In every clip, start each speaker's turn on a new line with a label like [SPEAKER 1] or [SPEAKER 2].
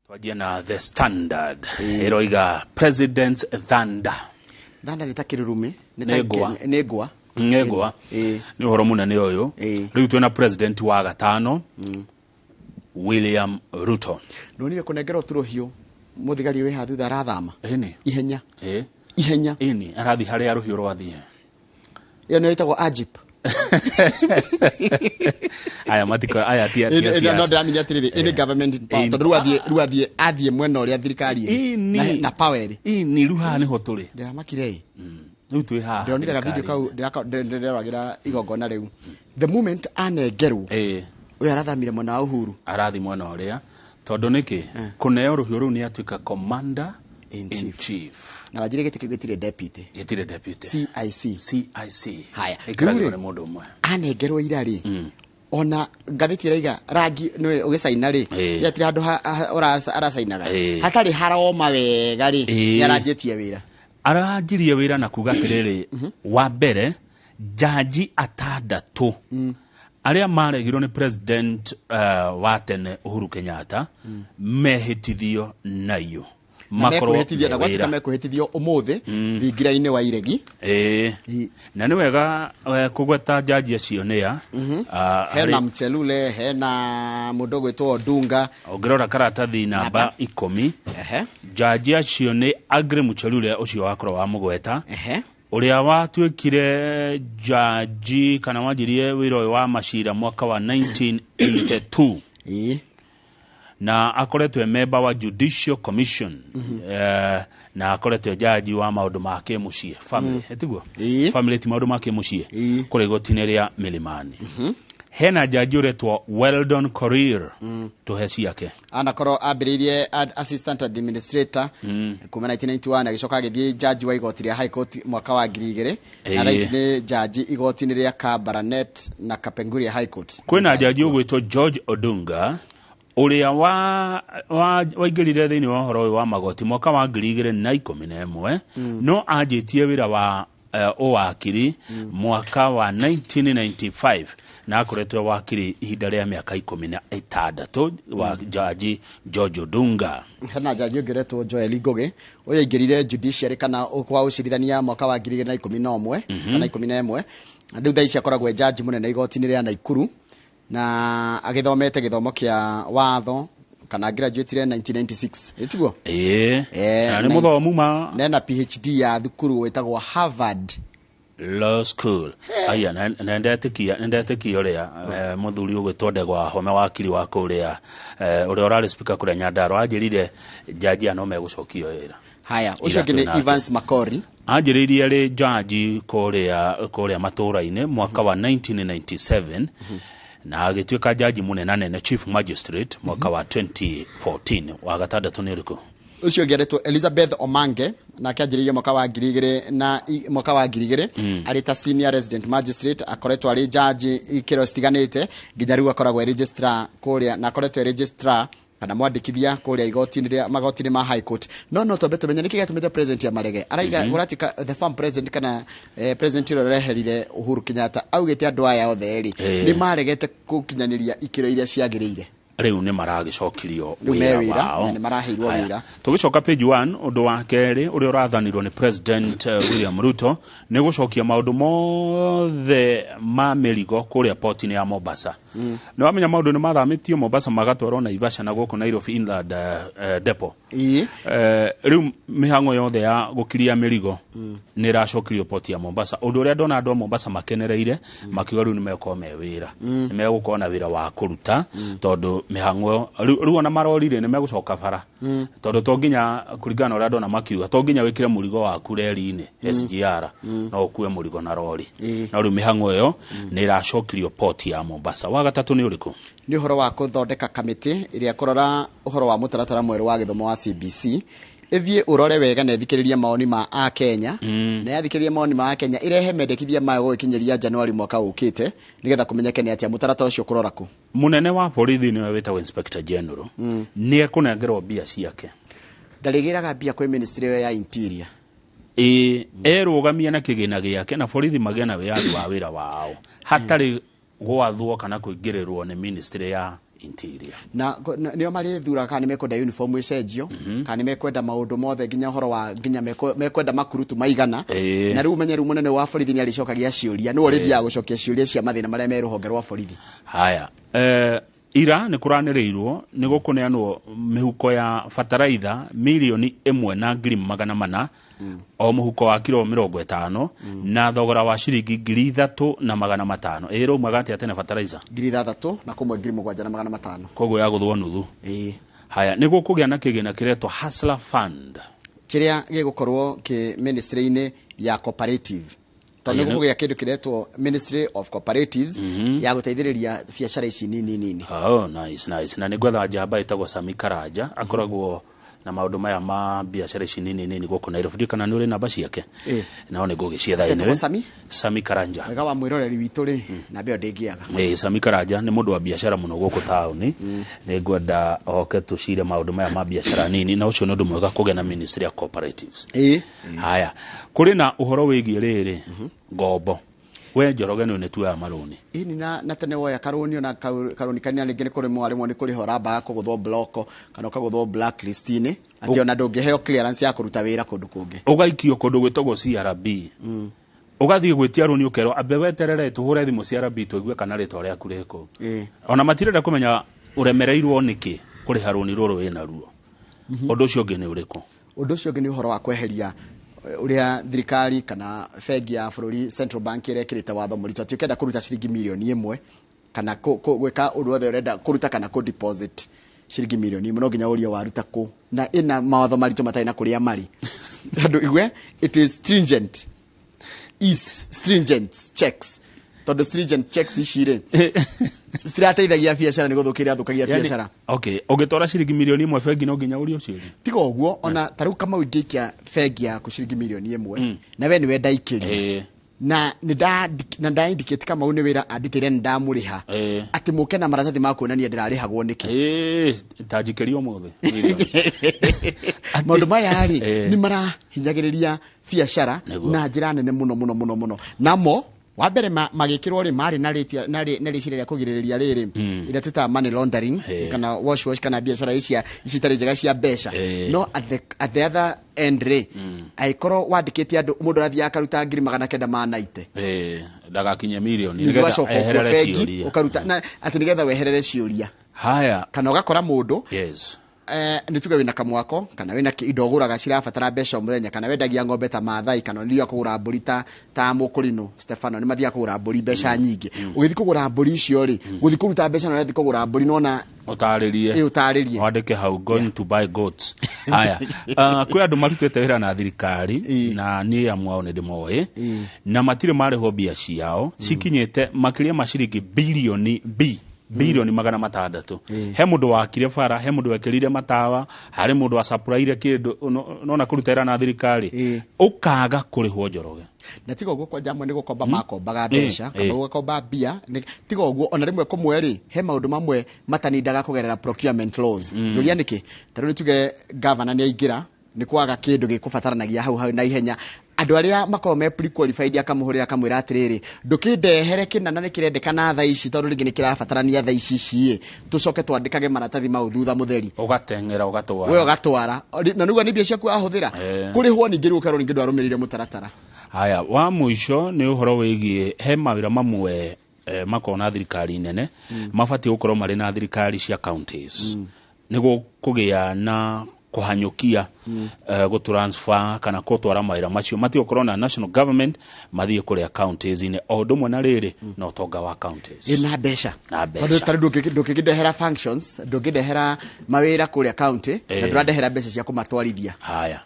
[SPEAKER 1] Twanjie na The Standard. Ĩroiga President Thunder.
[SPEAKER 2] Thunder nĩ ta kĩrurumĩ. Nĩ ta
[SPEAKER 1] Nĩ ngwa.
[SPEAKER 2] Nĩ ngwa.
[SPEAKER 1] Nĩ ngwa. Nĩ ũhoro mũnene ũyũ. Rĩu twĩna president wa gatano, William Ruto.
[SPEAKER 2] Nonire kũnengerwo tu rũhiũ, mũthigari wĩ haha thutha arathama.
[SPEAKER 1] Ĩni.
[SPEAKER 2] Ihenya.
[SPEAKER 1] Ĩ.
[SPEAKER 2] Ihenya.
[SPEAKER 1] Ĩni, arathiĩ harĩa rũhiũ rwathiĩ.
[SPEAKER 2] Ĩyo nĩyo ĩtagwo ajip.
[SPEAKER 1] Aya matiko aya ti ti
[SPEAKER 2] No
[SPEAKER 1] siasa.
[SPEAKER 2] ndĩramenya atĩrĩrĩ, ĩ nĩ government power, tondũ rĩu athiĩ rĩu athiĩ athiĩ mwena ũrĩa thirikari ĩrĩ na power ĩrĩ.
[SPEAKER 1] Ĩni, rĩu haha nĩho tũrĩ.
[SPEAKER 2] Ndĩramakire ĩ.
[SPEAKER 1] Rĩu twĩ haha.
[SPEAKER 2] Ndĩronire ga video
[SPEAKER 1] thirikari.
[SPEAKER 2] kau ndĩreroragĩra igongona rĩu. The moment anengerwo, ũyũ arathamire mwena wa Uhuru.
[SPEAKER 1] Arathiĩ mwena ũrĩa, tondũ nĩkĩ kũneo rũhiũ rũu nĩ atuĩka commander
[SPEAKER 2] In
[SPEAKER 1] in
[SPEAKER 2] chief.
[SPEAKER 1] chief.
[SPEAKER 2] Na wanjire gĩtĩ kĩu gĩtirĩ deputy.
[SPEAKER 1] Gĩtirĩ deputy.
[SPEAKER 2] CIC.
[SPEAKER 1] CIC.
[SPEAKER 2] Haya.
[SPEAKER 1] Ĩikaragĩrwo
[SPEAKER 2] Rĩu rĩ,
[SPEAKER 1] nĩ mũndũ ũmwe.
[SPEAKER 2] Anengerwo ira rĩ, ona ngathĩti ĩraiga rangi nĩwe ũgĩcaina rĩ, yatirĩ handũ aracainaga hatarĩ haroma wega rĩ, nĩ aranjĩtie wĩra.
[SPEAKER 1] Aranjirie wĩra na kuga atĩrĩrĩ, wa mbere jaji atandatũ arĩa maregirwo nĩ president wa tene Uhuru Kenyatta mehĩtithio nayo.
[SPEAKER 2] Na
[SPEAKER 1] Makorwo
[SPEAKER 2] mekũhĩtithio na
[SPEAKER 1] me
[SPEAKER 2] gwatuĩka
[SPEAKER 1] wĩra.
[SPEAKER 2] Mekũhĩtithio ũmũthĩ thingira-inĩ wa iregi.
[SPEAKER 1] Ĩĩ. Na nĩ wega kũgweta jaji acio nĩ a Ah,
[SPEAKER 2] Hena Mchelule, hena mũndũ ũgwĩtwo Odunga.
[SPEAKER 1] Ũngĩrora karatathi namba 10, jaji acio nĩ Aggrey Muchelule, ũcio wakorwo wa mũgweta, ũrĩa watuĩkire jaji kana wanjirie wĩra ũyũ wa macira mwaka wa 1982, na akoretwo e member wa Judicial Commission, na akoretwo e jaji wa maũndũ ma kĩmũciĩ, family, ĩtiguo? Family ti maũndũ ma kĩmũciĩ, kũrĩa igoti-inĩ rĩa Milimani. Hena jaji ũretwo Weldon Korir, tũhe ciake.
[SPEAKER 2] Anakorwo ambĩrĩirie assistant administrator kuma 1991, agĩcoka agĩthiĩ jaji wa igoti rĩa High Court mwaka wa 2000, na thaa ici nĩ jaji igoti-inĩ rĩa Kabarnet na Kapenguria High Court.
[SPEAKER 1] Kwĩna jaji ũgwĩtwo George Odunga, ũrĩa waingĩrire thĩinĩ wa ũhoro ũyũ wa magoti mwaka wa 2011, no anjĩtie wĩra wa ũwakiri mwaka wa 1995, na akoretwo e wakiri ihinda rĩa mĩaka 16, wa jaji George Odunga.
[SPEAKER 2] Hena jaji ũngĩ ũretwo Joel Ngũgĩ, ũyũ aingĩrire judiciary kana kwa ũcirithania mwaka wa 2011 kana 11. Rĩu thaa ici akoragwo e jaji mũnene igoti-inĩ rĩa Naikuru, na agĩthomete gĩthomo kĩa watho kana graduate 1996, ĩtiguo?
[SPEAKER 1] Ĩĩ. Na nĩ mũthomu ma.
[SPEAKER 2] Nena PhD ya thukuru wĩtagwo Harvard
[SPEAKER 1] Law School. Aya, na ndetĩkia ũrĩa mũthuri ũgwĩtwo Ndegwa Wahome, wakiri wa kũrĩa, ũrĩa ũrarĩ speaker kũrĩa Nyandarua, anjĩrire jaji aya no megũcokio wĩra.
[SPEAKER 2] Haya, ũcio
[SPEAKER 1] Ira
[SPEAKER 2] ũngĩ nĩ
[SPEAKER 1] twĩ nake.
[SPEAKER 2] Evans Makori.
[SPEAKER 1] Anjĩrĩirie rĩ jaji kũrĩa matũũra-inĩ mwaka wa 1997, na agĩtuĩka jaji mũnene nene, chief magistrate, mwaka wa 2014. Wa gatandatũ nĩ ũrĩkũ?
[SPEAKER 2] Ũcio ũngĩ aretwo Elizabeth Omange, nake anjĩrĩirie mwaka wa ngiri igĩrĩ na mwaka wa 2000 arĩ ta senior resident magistrate. Akoretwo arĩ jaji ikĩro citiganĩte nginya rĩu akoragwo e registrar kũrĩa, na akoretwo e registrar kana mwandĩkithia kũrĩa igoti-inĩ rĩa magoti-inĩ ma High Court. No twambe tũmenye nĩkĩ gĩatũmĩte president ya marege araiga ũratuĩka the farm president kana president ũrĩa ũreherire Uhuru Kenyatta augĩte andũ aya othe rĩ nĩ maregete gũkinyanĩria ikĩro iria ciagĩrĩire.
[SPEAKER 1] Rĩu nĩ maragĩcokirio
[SPEAKER 2] Rĩu me
[SPEAKER 1] wĩra
[SPEAKER 2] wĩra,
[SPEAKER 1] wao.
[SPEAKER 2] na nĩ maraheirwo
[SPEAKER 1] Haya.
[SPEAKER 2] wĩra.
[SPEAKER 1] Tũgĩcoka page 1, ũndũ wa kerĩ ũrĩa ũrathanirwo nĩ president William Ruto nĩ gũcokia maũndũ mothe ma mĩrigo kũrĩa port-inĩ ya Mombasa. Nĩ wamenya maũndũ nĩ mathamĩtio Mombasa magatwarwo Naivasha na gũkũ Nairobi Inland Depot. Rĩu mĩhang'o yothe ya gũkiria mĩrigo nĩ ĩracokirio port ya Mombasa, ũndũ ũrĩa ndona andũ a Mombasa makenereire, makiuga rĩu nĩ megũkorwo me wĩra, nĩ megũkorwo na wĩra wa kũruta, tondũ mĩhang'o rĩu ona marori-rĩ nĩ megũcoka bara, tondũ to nginya, kũringana na ũrĩa ndona makiuga, to nginya wĩkĩre mũrigo waku reri-inĩ SGR, no ũkue mũrigo na rori. No rĩu mĩhang'o ĩyo nĩ ĩracokirio port ya Mombasa. Wa gatatũ nĩ ũrĩkũ?
[SPEAKER 2] Nĩ ũhoro wa kũthondeka kamĩtĩ ĩrĩa kũrora ũhoro wa mũtaratara mwerũ wa gĩthomo wa CBC, ĩthiĩ ũrore wega na ĩthikĩrĩrie maoni ma Akenya, na yathikĩrĩria maoni ma Akenya ĩrehe mendekithia mayo gũgĩkinyĩria Januari mwaka ũkĩte, nĩgetha kũmenyeke nĩ atĩa mũtaratara ũcio kũrora kũ.
[SPEAKER 1] Mũnene wa borithi, nĩwe wĩtagwo inspector general, nĩ ekũnengerwo mbia ciake.
[SPEAKER 2] Ndarĩgĩraga mbia kwĩ ministry ĩyo ya interior.
[SPEAKER 1] Ĩĩ, erũgamie na kĩgĩna gĩake, na borithi magĩe na wĩyathi wa wĩra wao hatarĩ gwathwo kana kũingĩrĩrwo nĩ ministry ya Interior.
[SPEAKER 2] Na nĩo marĩthuraga kana nĩ mekwenda uniform ĩcenjio, kana nĩ mekwenda maũndũ mothe, nginya ũhoro wa nginya mekwenda makurutu maigana. Na rĩu ũmenye rĩu mũnene wa borithi nĩ arĩcokagia ciũria, nĩwe ũrĩthiaga gũcokia ciũria cia mathĩna marĩa me rũhonge rwa borithi.
[SPEAKER 1] Haya, ira nĩ kũranĩrĩirwo nĩ gũkũneanwo mĩhuko ya bataraitha 1,400,000, o mũhuko wa kiro 50, na thogora wa ciringi 3,500. Ĩ raumaga atĩa tene bataraitha?
[SPEAKER 2] 6,000 na kũmwe 7,500.
[SPEAKER 1] Koguo ya gũthwo nuthu. Haya, nĩ gũkũgĩa na kĩgĩna kĩretwo Hustler Fund,
[SPEAKER 2] kĩrĩa gĩgũkorwo kĩ ministry-inĩ ya cooperative, tondũ nĩ gũkũgĩa kĩndũ kĩretwo Ministry of Cooperatives ya gũteithĩrĩria biacara ici nini nini.
[SPEAKER 1] Oh, nice, nice. Na nĩ ngwetha njamba ĩtagwo Sami Karanja, akoragwo na maũndũ maya ma biacara ici nini nini gũkũ Nairobi. Ndiũĩ kana nĩ ũrĩ namba ciake, no nĩ ngũgĩcietha.
[SPEAKER 2] Etagwo
[SPEAKER 1] Anyway.
[SPEAKER 2] Sami?
[SPEAKER 1] Sami Karanja.
[SPEAKER 2] Wega wa mwĩroreri witũ rĩ, namba ĩyo ndĩngĩaga.
[SPEAKER 1] Sami Karanja nĩ mũndũ wa biacara mũno gũkũ taũni. Nĩ ngwenda oke tũcire maũndũ maya ma biacara nini, na ũcio nĩ ũndũ mwega kũgĩa na Ministry ya Cooperatives. Haya, kũrĩ na ũhoro wĩgiĩ rĩrĩ ngombo. We Njoroge, nĩ nĩ tuoya marũni?
[SPEAKER 2] Ini na tene woya karũni, ona karũni kanina, rĩngĩ nĩ kũrĩmwo rĩmwe nĩ kũrĩha ũrambaga kũgũthwo block kana ũkagũthwo blacklist-inĩ, atĩ ona ndũngĩheo clearance ya kũruta wĩra kũndũ kũngĩ.
[SPEAKER 1] Ũgaikio kũndũ gwĩtagwo CRB, ũgathiĩ gwĩtia rũni, ũkerwo ambe weterere tũhũre thimũ CRB tũigue kana rĩtwa rĩaku rĩ kũu. Ona matirenda kũmenya ũremereirwo nĩkĩ kũrĩha rũni rũrũ wĩna ruo. Ũndũ ũcio ũngĩ nĩ ũrĩkũ?
[SPEAKER 2] Ũndũ ũcio ũngĩ nĩ ũhoro wa kweheria ũrĩa thirikari kana bengi ya bũrũri, Central Bank, ĩrekĩrĩte watho mũritũ atĩ ũkĩenda kũruta ciringi 1 mirioni kana gwĩka ũndũ wothe ũrenda kũruta kana kũ deposit ciringi 1 mirioni no nginya ũrie waruta kũ, na ĩna mawatho maritũ matarĩ na kũrĩa marĩ, tondũ igwe it is stringent, is stringent checks, tondũ stringent checks ici rĩ citirateithagia biacara, nĩ gũthũkia irathũkagia biacara.
[SPEAKER 1] Okay, ũngĩtwara ciringi 1 mirioni bengi no nginya ũrie ũciũrie?
[SPEAKER 2] Tiga ũguo, ona ta rĩu Kamau, ingĩikia bengi yaku ciringi 1 mirioni na we nĩwe ndaikĩria na nĩ na nda indicate Kamau nĩ wĩra andutĩire nĩ ndamũrĩha, atĩ mũke na maratathi ma kuonania ndĩrarĩhagwo nĩkĩ.
[SPEAKER 1] Ta njikĩria ũmũthĩ mirioni.
[SPEAKER 2] Maũndũ maya rĩ nĩ marahinyagĩrĩria biacara na njĩra nene mũno mũno mũno mũno. Namo wa mbere magĩkĩrwo rĩ marĩ na rĩtia na rĩciria rĩa kũgirĩrĩria rĩrĩ ĩrĩa twĩtaga money laundering kana wash wash kana biacara ici ici itarĩ njega cia mbeca. No at the other end rĩ, angĩkorwo wandĩkĩte andũ, mũndũ arathiĩ akaruta 990,000,
[SPEAKER 1] Ndagakinye mirioni,
[SPEAKER 2] ningĩ
[SPEAKER 1] nĩgetha
[SPEAKER 2] ũgacoka ũkue
[SPEAKER 1] eherere
[SPEAKER 2] bengi
[SPEAKER 1] ciũria.
[SPEAKER 2] ũkaruta na atĩ nĩgetha weherere ciũria.
[SPEAKER 1] Haya.
[SPEAKER 2] Kana ũgakora mũndũ nĩ tuge wĩna kamwako kana wĩna indo ũgũraga cirabatara mbeca o mũthenya, kana wendagia ng'ombe ta Maathai, kana ũthiaga kũgũra mbũri ta Mũkũrinũ Stefano, nĩ mathiaga kũgũra mbũri mbeca nyingĩ. Ũgĩthiĩ kũgũra mbũri icio rĩ, gũthiĩ kũruta mbeca na ũrathiĩ kũgũra mbũri nona.
[SPEAKER 1] Ũtarĩrie.
[SPEAKER 2] Ĩ, ũtarĩrie.
[SPEAKER 1] Wandĩke hau, "Going to buy goats." Haya, kwĩ andũ marutĩte wĩra na thirikari, na niĩ amwe ao nĩ ndĩmoĩ, na matirĩ marĩhwo mbia ciao cikinyĩte makĩria ma ciringi bilioni b bilioni 600. He mũndũ wakire bara, he mũndũ wekĩrire matawa, harĩ mũndũ wacapuraire kĩndũ. Nona kũruta wĩra na thirikari ũkaga kũrĩhwo, Njoroge.
[SPEAKER 2] Na tiga ũguo, kwanja amwe nĩ gũkomba makombaga mbeca kana ũgakomba mbia. Tiga ũguo, ona rĩmwe kũmwe rĩ, he maũndũ mamwe matanindaga kũgerera procurement laws. Njũria nĩkĩ? Ta rĩu nĩ tuge governor nĩ aingĩra, nĩ kwaga kĩndũ gĩkũbataranagia hau hau na ihenya, andũ arĩa makoragwo me pre-qualified akamũhũrĩra akamwĩra atĩrĩrĩ, ndũkĩndehere kĩna na nĩ kĩrendekana thaa ici, tondũ rĩngĩ nĩ kĩrabatarania thaa ici ici ĩ, tũcoke twandĩkage maratathi mau thutha mũtheri.
[SPEAKER 1] Ũgateng'era ũgatwara.
[SPEAKER 2] We ũgatwara na nĩguo nĩ mbia ciaku wahũthĩra kũrĩhwo, ningĩ rĩu ũkerwo ningĩ ndwarũmĩrĩire mũtaratara.
[SPEAKER 1] Haya, wa mũico nĩ ũhoro wĩgiĩ he mawĩra mamwe makoragwo na thirikari nene mabatiĩ gũkorwo marĩ na thirikari cia counties, nĩguo kũgĩa na kũhanyũkia gũtransfer kana gũtwara mawĩra macio matige gũkorwo na national government mathiĩ kũrĩa counties-inĩ, o ũndũ ũmwe na rĩrĩ na ũtonga wa counties.
[SPEAKER 2] Ĩ, na mbeca.
[SPEAKER 1] Na mbeca.
[SPEAKER 2] Tondũ tarĩu ndũngĩkĩndehera functions, ndũngĩndehera mawĩra kũrĩa county na ndũrandehera mbeca cia kũmatwarithia.
[SPEAKER 1] Haya,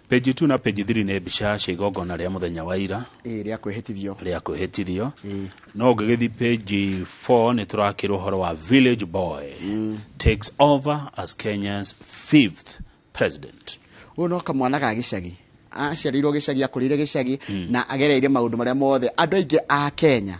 [SPEAKER 1] page 2 na page 3 nĩ mbica cia igongona rĩa mũthenya wa ira.
[SPEAKER 2] Ĩ, rĩa kwĩhĩtithio.
[SPEAKER 1] Rĩa kwĩhĩtithio. No ũngĩgĩthiĩ page 4 nĩ tũrakĩrwo ũhoro wa village boy takes over as Kenya's fifth president.
[SPEAKER 2] Ũyũ no kamwana ga gĩcagi, aciarĩirwo gĩcagi, akũrĩire gĩcagi na agereire maũndũ marĩa mothe andũ aingĩ a Kenya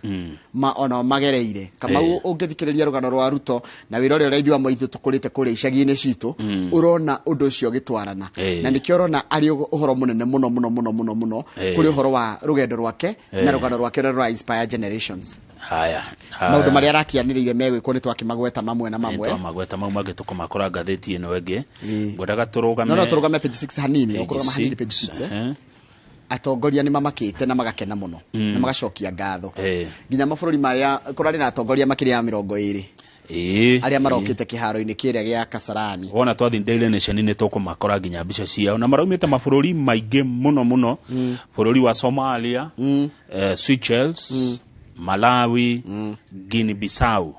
[SPEAKER 2] ma ona magereire. Kamau, ũngĩthikĩrĩria rũgano rwa Ruto na wĩra ũrĩa ũraithio amwe ithuĩ tũkũrĩte kũrĩa icagi-inĩ citũ, ũrona ũndũ ũcio ũgĩtwarana. Na nĩkĩo ũrona arĩ ũhoro mũnene mũno mũno mũno mũno mũno kũrĩ ũhoro wa rũgendo rwake na rũgano rwake rũrĩa rũra inspire generations.
[SPEAKER 1] Haya.
[SPEAKER 2] Maũndũ marĩa arakianĩrĩire megwĩkwo nĩ twakĩmagweta mamwe na mamwe.
[SPEAKER 1] Twamagweta mau mangĩ tũkũmakora ngathĩti ĩno ĩngĩ.
[SPEAKER 2] Ĩĩ.
[SPEAKER 1] Ngwendaga tũrũgame.
[SPEAKER 2] No tũrũgame page 6 hanini.
[SPEAKER 1] Page
[SPEAKER 2] Ũkũrũgama hanini page
[SPEAKER 1] 6,
[SPEAKER 2] 6, eh? Atongoria nĩ mamakĩte na magakena mũno na magacokia ngatho nginya mabũrũri marĩa kũrarĩ na atongoria makĩria ya 20 arĩa marokĩte kĩharo-inĩ kĩrĩa gĩa Kasarani.
[SPEAKER 1] Wona twathi Daily Nation nĩ tũkũmakora nginya mbica ciao, na maraumĩte mabũrũri maingĩ mũno mũno, bũrũri wa Somalia, Seychelles, Malawi, Guinea Bissau.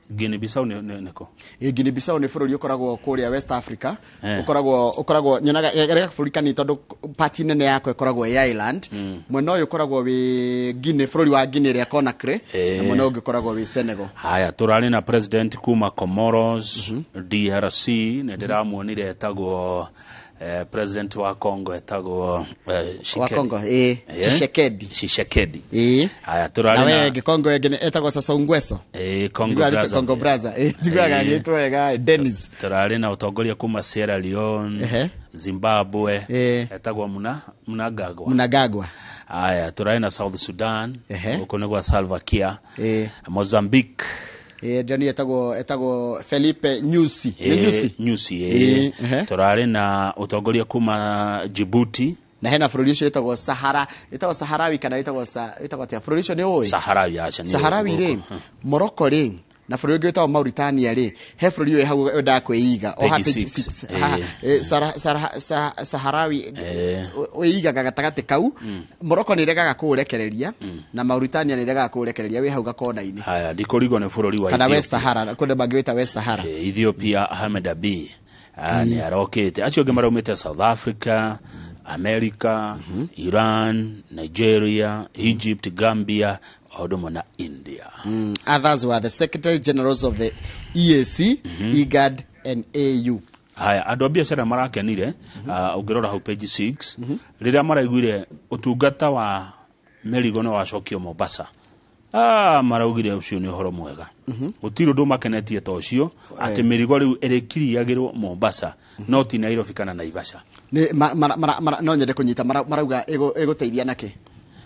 [SPEAKER 1] Guinea Bissau nĩ kũ?
[SPEAKER 2] Guinea Bissau nĩ bũrũri ũkoragwo kũrĩa West Africa. Ũkoragwo nyonaga gaka bũrũri kanini tondũ part nene yako ĩkoragwo ĩ island. Mwena ũyũ ũkoragwo wĩ Guinea, bũrũri wa Guinea ĩrĩa Conakry, na mwena ũngĩ ũkoragwo wĩ Senegal.
[SPEAKER 1] Haya, tũrarĩ na president kuma Comoros, DRC nĩ ndĩramuonire, etagwo president wa Congo etagwo
[SPEAKER 2] wa
[SPEAKER 1] Shikedi.
[SPEAKER 2] Congo, Tshisekedi.
[SPEAKER 1] Tshisekedi. Haya,
[SPEAKER 2] Na
[SPEAKER 1] tũrarĩ
[SPEAKER 2] we
[SPEAKER 1] na
[SPEAKER 2] Gĩkongo ĩngĩ etagwo Sassou Nguesso.
[SPEAKER 1] Congo
[SPEAKER 2] Njiguaga arĩ
[SPEAKER 1] Brazzaville.
[SPEAKER 2] Congo Brazza. Njiguaga agĩtwo wega Denis.
[SPEAKER 1] Tũrarĩ na ũtongoria kuma Sierra Leone, Zimbabwe, etagwo Mnangagwa.
[SPEAKER 2] Mnangagwa.
[SPEAKER 1] Haya, tũrarĩ na South Sudan, gũkũ nĩ gwa Salva Kiir, Mozambique.
[SPEAKER 2] Ndĩronire etagwo Felipe Nyusi. Nĩ Nyusi.
[SPEAKER 1] Nyusi. Tũrarĩ na ũtongoria kuma Djibouti.
[SPEAKER 2] Na hena bũrũri ũcio wĩtagwo Sahara, wĩtagwo Saharawi kana wĩtagwo wĩtagwo atĩa? Bũrũri ũcio nĩ ũĩ?
[SPEAKER 1] Saharawi, aca nĩ
[SPEAKER 2] Saharawi rĩ, Morocco rĩ, na bũrũri ũngĩ wĩtagwo Mauritania rĩ, he bũrũri ũyũ hau wendaga kwĩiga o ha
[SPEAKER 1] Page
[SPEAKER 2] page
[SPEAKER 1] 6.
[SPEAKER 2] 6. Saharawi wĩigaga gatagatĩ kau. Morocco nĩ ĩregaga kũũrekereria na Mauritania nĩ ĩregaga kũũrekereria, wĩ hau gakona-inĩ.
[SPEAKER 1] Haya, ndikũrigwo nĩ bũrũri wa
[SPEAKER 2] Kana West
[SPEAKER 1] Ethiopia.
[SPEAKER 2] Sahara, kũndũ mangĩwĩta West Sahara.
[SPEAKER 1] Ethiopia, Ahmed Abiy nĩ arokĩte. Acio angĩ maraumĩte South Africa, America, Iran, Nigeria, Egypt, Gambia, o ũndũ ũmwe na India.
[SPEAKER 2] Others were the secretary generals of the EAC, IGAD and AU.
[SPEAKER 1] Haya, andũ a biacara marakenire. Ũngĩrora hau page 6, rĩrĩa maraiguire ũtungata wa mĩrigo nĩ wacokio Mombasa, maraugire ũcio nĩ ũhoro mwega. Gũtirĩ ũndũ makenetie ta ũcio, atĩ mĩrigo rĩu ĩrĩkiriagĩrwo Mombasa no ti Nairobi kana Naivasha.
[SPEAKER 2] Nĩ no nyende kũnyita marauga ĩgũteithia nakĩ?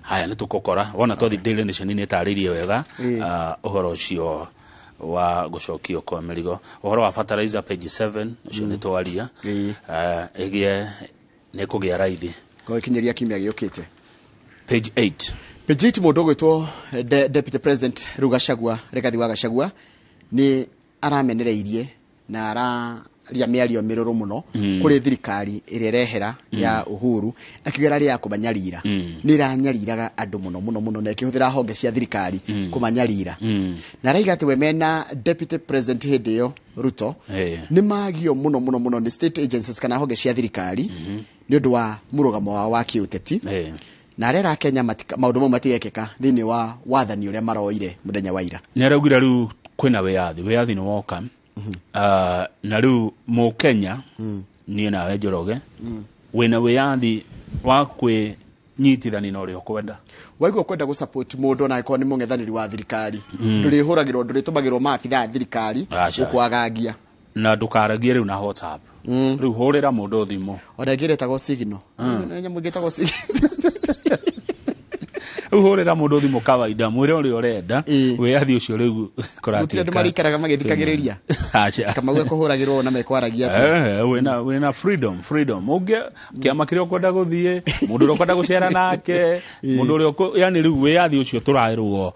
[SPEAKER 1] Haya, nĩ tũkũkora wona twathi Daily Nation nĩ ĩtarĩirie wega ũhoro ũcio wa gũcokio kwa mĩrigo. Ũhoro wa fertilizer, page 7, ũcio nĩ twaria. Ĩgĩe nĩ kũgĩa raithi.
[SPEAKER 2] Gũgĩkinyĩria kiumia gĩũkĩte.
[SPEAKER 1] Page 8.
[SPEAKER 2] Page 8, mũndũ ũgwĩtwo Deputy President rĩu Gachagua, Rigathi wa Gachagua, nĩ aramenereirie na araria mĩario mĩrũrũ mũno kũrĩ thirikari ĩrĩa ĩrehera ya Uhuru, akiuga ĩrarĩ ya kũmanyarira, nĩ ĩranyariraga andũ mũno mũno mũno na ĩkĩhũthĩra honge cia thirikari kũmanyarira, na araiga atĩ we mena Deputy President hĩndĩ ĩyo Ruto nĩ magio mũno mũno mũno nĩ state agencies kana honge cia thirikari nĩ ũndũ wa mũrũgamo wao wa kĩũteti, na arera Kenya maũndũ mau matigekĩka thĩinĩ wa wathani ũrĩa maroire mũthenya wa ira.
[SPEAKER 1] Nĩ araugire rĩu kwĩna wĩyathi, wĩyathi nĩ woka. Na rĩu mũkenya, niĩ nawe Njoroge, wĩna wĩyathi wa kwĩnyitithania na ũrĩa ũkwenda.
[SPEAKER 2] Waigua kwenda gũ support mũndũ ona angĩkorwo nĩ mũng'ethanĩri wa thirikari, ndũrĩhũragĩrwo, ndũrĩtũmagĩrwo maabitha a thirikari
[SPEAKER 1] Aca.
[SPEAKER 2] gũkwagagia.
[SPEAKER 1] Na ndũkaragie rĩu na WhatsApp, rĩu hũrĩra mũndũ thimũ.
[SPEAKER 2] Ona ĩngĩ ĩretagwo Signal. Nĩ nyamũ ĩngĩ ĩtagwo Signal.
[SPEAKER 1] Rĩu hũrĩra mũndũ thimũ kawaida, mwĩre ũrĩa ũrenda. Wĩyathi ũcio rĩu
[SPEAKER 2] Gũtirĩ andũ marĩikaraga magĩthikagĩrĩria.
[SPEAKER 1] Aca.
[SPEAKER 2] Kamau ekũhũragĩrwo na mekwaragia atĩa?
[SPEAKER 1] Wĩna freedom ũngĩ kĩama kĩrĩa ũkwenda gũthiĩ, mũndũ ũrĩa ũkwenda gũcera nake, mũndũ ũrĩa yani rĩu wĩyathi ũcio tũraĩrwo,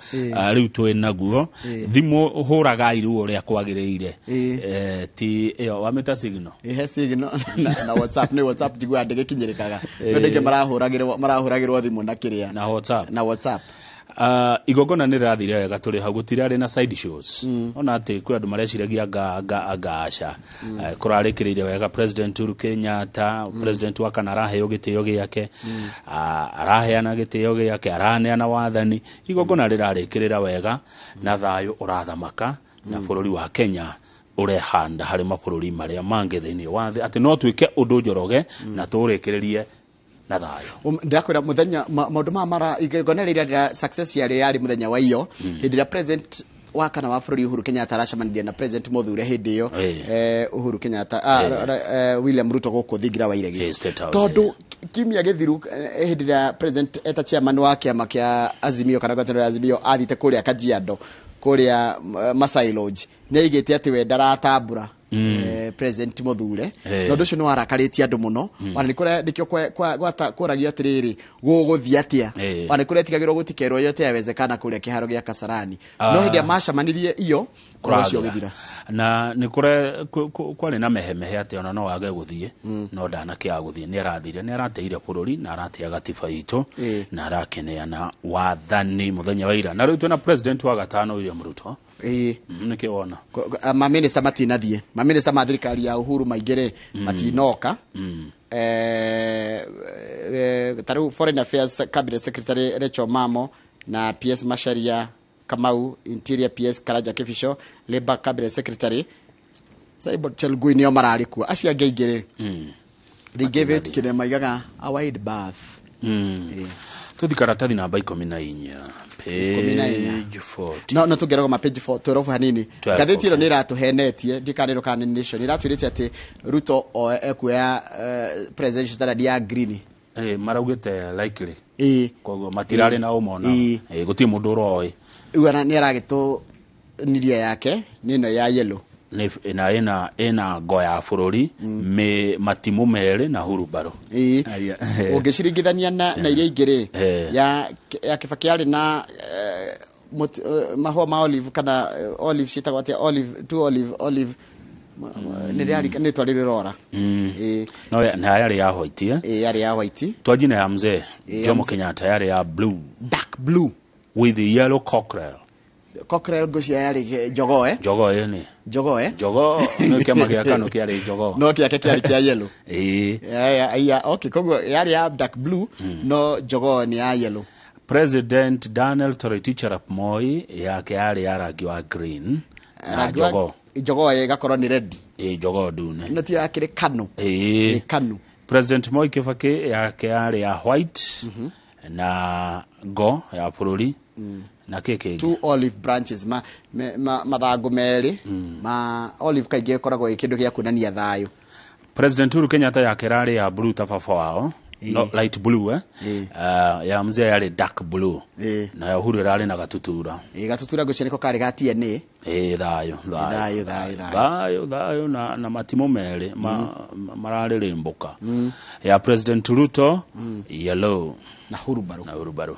[SPEAKER 1] rĩu twĩ naguo. Thimũ hũragai rĩu ũrĩa kwagĩrĩire. Ti ĩyo wamĩta Signal.
[SPEAKER 2] Ihe Signal na WhatsApp. Nĩ WhatsApp njiguaga ndĩgĩkinyĩrĩkaga no ndĩngĩ marahũragĩrwo thimũ na kĩrĩa
[SPEAKER 1] Na WhatsApp.
[SPEAKER 2] Na WhatsApp.
[SPEAKER 1] Igongona nĩ rĩrathire wega, tũrĩ hau gũtirarĩ na side shows. Ona atĩ kwĩ andũ mareciragia anga aca. Kũrarĩkĩrĩire wega. President Uhuru Kenyatta, president wa kana, araheo gĩtĩo gĩake, araheana gĩtĩo gĩake, araneana wathani. Igongona rĩrarĩkĩrĩra wega na thayũ ũrathamaka, na bũrũri wa Kenya ũrehanda harĩ mabũrũri marĩa mangĩ thĩinĩ wa thĩ atĩ no twĩke ũndũ, Njoroge, na tũrĩkĩrĩrie na thayũ.
[SPEAKER 2] Ndakwĩra mũthenya maũndũ maya mara igongona rĩrĩa rĩra success yarĩo yarĩ mũthenya wa iyo, hĩndĩ ĩrĩa president wa kana wa bũrũri Uhuru Kenyatta aracemanirie na president mũthure hĩndĩ ĩyo, Uhuru Kenyatta, William Ruto, gũkũ thingira wa iregi.
[SPEAKER 1] State House.
[SPEAKER 2] Tondũ Kiumia gĩthiru, hĩndĩ ĩrĩa president eta chairman wa kĩama kĩa Azimio kana ngwatanĩro ya Azimio athiĩte kũrĩa Kajiado, kũrĩa Masai Lodge, nĩ aigĩte atĩ we ndaratambũra president mũthure. Na ũndũ ũcio nĩ warakarĩtie andũ mũno. Ona nĩ kũrĩa nĩkĩo kũragio atĩrĩrĩ, gũgũthiĩ atĩa? Ona nĩ kũretigagĩrwo gũtikerwo yote yawezekana kũrĩa kĩharo gĩa Kasarani, no hĩndĩ ĩrĩa macemanirie iyo, ũhoro ũcio ũgĩthira.
[SPEAKER 1] Na nĩ kũre kwarĩ na mehemehe atĩ ona no age gũthiĩ, no ndanakĩaga gũthiĩ. Nĩ arathire, nĩ arateire bũrũri na aratea gatiba itũ na arakeneana wathani mũthenya wa ira. Na rĩu twĩna president wa gatano, William Ruto. Nĩkĩ wona?
[SPEAKER 2] Maminista matinathiĩ, maminista ma thirikari ya Uhuru maingĩ rĩ matinoka. Ta rĩu Foreign Affairs Cabinet Secretary Rachel Mamo na PS Macharia Kamau, Interior PS Karanja Kibicho, Labour Cabinet Secretary Simon Chelugui nĩo mararĩ kuo. Acio angĩ aingĩ rĩ, they gave it kĩrĩa maigaga a wide berth.
[SPEAKER 1] Tũthi karatathi namba 14.
[SPEAKER 2] 14.
[SPEAKER 1] Page 40.
[SPEAKER 2] No tũngĩrogoma page 4 12 hanini.
[SPEAKER 1] 12.
[SPEAKER 2] Ngathĩti ĩno nĩ ĩratũhenetie, ndikanĩrwo kana nĩ Nation ĩratwĩrĩte atĩ Ruto o ekuoya presidential standard ya green.
[SPEAKER 1] Maraugĩte likely. Koguo matirarĩ na ũmona. Gũtirĩ mũndũ ũroĩ.
[SPEAKER 2] Rĩu ona nĩ aragĩtũnirie yake nĩ ĩno ya yellow.
[SPEAKER 1] Na ĩna ngo ya bũrũri, matimũ merĩ na hurumbarũ. Aya.
[SPEAKER 2] Ũngĩciringithania na iria ingĩ rĩ, ya Kibaki yarĩ na mahũa ma olive kana olive ciĩtagwo atĩa, olive two olive olive nĩ rĩarĩ nĩ twarĩ rĩrora.
[SPEAKER 1] No na yarĩ ya white, eh?
[SPEAKER 2] Ĩĩ, yarĩ ya white.
[SPEAKER 1] Twanji na ya mzee
[SPEAKER 2] Ya
[SPEAKER 1] Jomo
[SPEAKER 2] mzee.
[SPEAKER 1] Kenyatta yarĩ ya blue.
[SPEAKER 2] Dark blue.
[SPEAKER 1] With the yellow cockerel.
[SPEAKER 2] Cockerel ngũcia yarĩ jogoo, eh?
[SPEAKER 1] Jogoo ĩni.
[SPEAKER 2] Jogoo, eh?
[SPEAKER 1] Jogoo nĩ kĩama gĩa KANU kĩarĩ jogoo.
[SPEAKER 2] No kĩake kĩarĩ kĩa yellow. Ya, okay, koguo yarĩ ya dark blue, no jogoo nĩ ya yellow.
[SPEAKER 1] President Daniel Toroitich arap Moi yake yarĩ ya rangi wa green na
[SPEAKER 2] Rangi wa-
[SPEAKER 1] jogoo.
[SPEAKER 2] Jogoo ĩgakorwo nĩ red.
[SPEAKER 1] Ĩĩ, jogoo ndune.
[SPEAKER 2] No tiyo yakĩrĩ KANU? Ĩ, KANU.
[SPEAKER 1] President Moi Kibaki yake yarĩ ya white na ngo ya bũrũri na kĩ kĩngĩ?
[SPEAKER 2] Two olive branches, mathangũ merĩ ma olive, kaingĩ ĩkoragwo ĩ kĩndũ gĩa kuonania thayũ.
[SPEAKER 1] President Uhuru Kenyatta yake rarĩ ya blue ta baba wao, no light blue, eh? Ya mzee yarĩ dark blue. Na ya Uhuru ĩrarĩ na gatutura.
[SPEAKER 2] Ĩ, gatutura ngwĩciria nĩko karĩ ga TNA.
[SPEAKER 1] Ĩ, thayũ, thayũ.
[SPEAKER 2] Thayũ, thayũ, thayũ.
[SPEAKER 1] Thayũ, thayũ na matimũ merĩ mararĩrĩmbũka. Ya President Ruto yellow.
[SPEAKER 2] Na hurubarũ.
[SPEAKER 1] Na hurubarũ,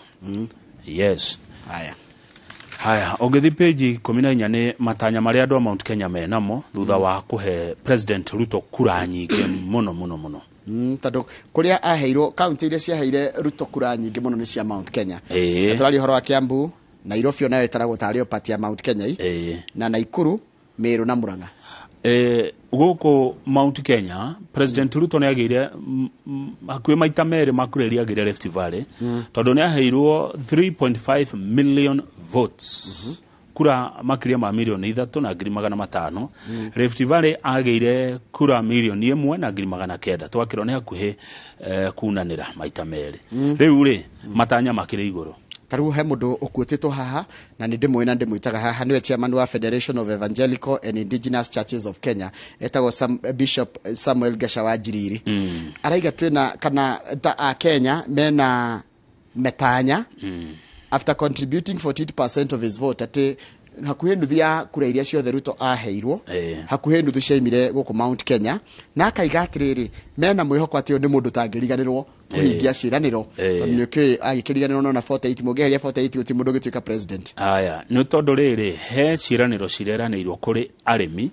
[SPEAKER 1] yes.
[SPEAKER 2] Haya.
[SPEAKER 1] Haya, ũngĩthi page 14 nĩ matanya marĩa andũ a Mount Kenya menamo thutha wa kũhe President Ruto kura nyingĩ mũno mũno mũno.
[SPEAKER 2] Tondũ kũrĩa aheirwo, kaunti iria ciaheire Ruto kura nyingĩ mũno nĩ cia Mount Kenya. Tũraria ũhoro wa Kiambu, Nairobi onayo ĩtaragwo tarĩ o part ya Mount Kenya na Naikuru, Meru na Murang'a.
[SPEAKER 1] Gũkũ Mount Kenya President Ruto nĩ agĩire hakuhĩ maita merĩ ma kura iria agĩire Rift Valley, tondũ nĩ aheirwo 3.5 million votes, kura makĩria ma 3,500,000. Rift Valley agĩire kura 1,900,000. Twakĩrwo nĩ hakuhĩ kunanĩra maita merĩ. Rĩu rĩ, matanya makĩrĩ igũrũ.
[SPEAKER 2] Ta rĩu he mũndũ ũkuĩtĩtwo haha na nĩ ndĩmũĩ na ndĩmwĩtaga haha, nĩwe chairman wa Federation of Evangelical and Indigenous Churches of Kenya, etagwo Bishop Samuel Gasha wa Njiriri. Araiga twĩna kana ta a Kenya mena metanya after contributing 48% of his vote, atĩ hakuhĩ nuthu ya kura iria ciothe Ruto aheirwo, hakuhĩ nuthu ciaimire gũkũ Mount Kenya, na akaiga atĩrĩrĩ, mena mwĩhoko atĩ ũyũ nĩ mũndũ ũtangĩriganĩrwo kũhingia ciĩranĩro, tondũ nĩ ũkĩũĩ agĩkĩriganĩrwo no na 48, mũngĩeheria 48 gũtirĩ mũndũ ũngĩtuĩka president.
[SPEAKER 1] Aya, nĩ tondũ rĩrĩ, he ciĩranĩro cireranĩirwo kũrĩ arĩmi,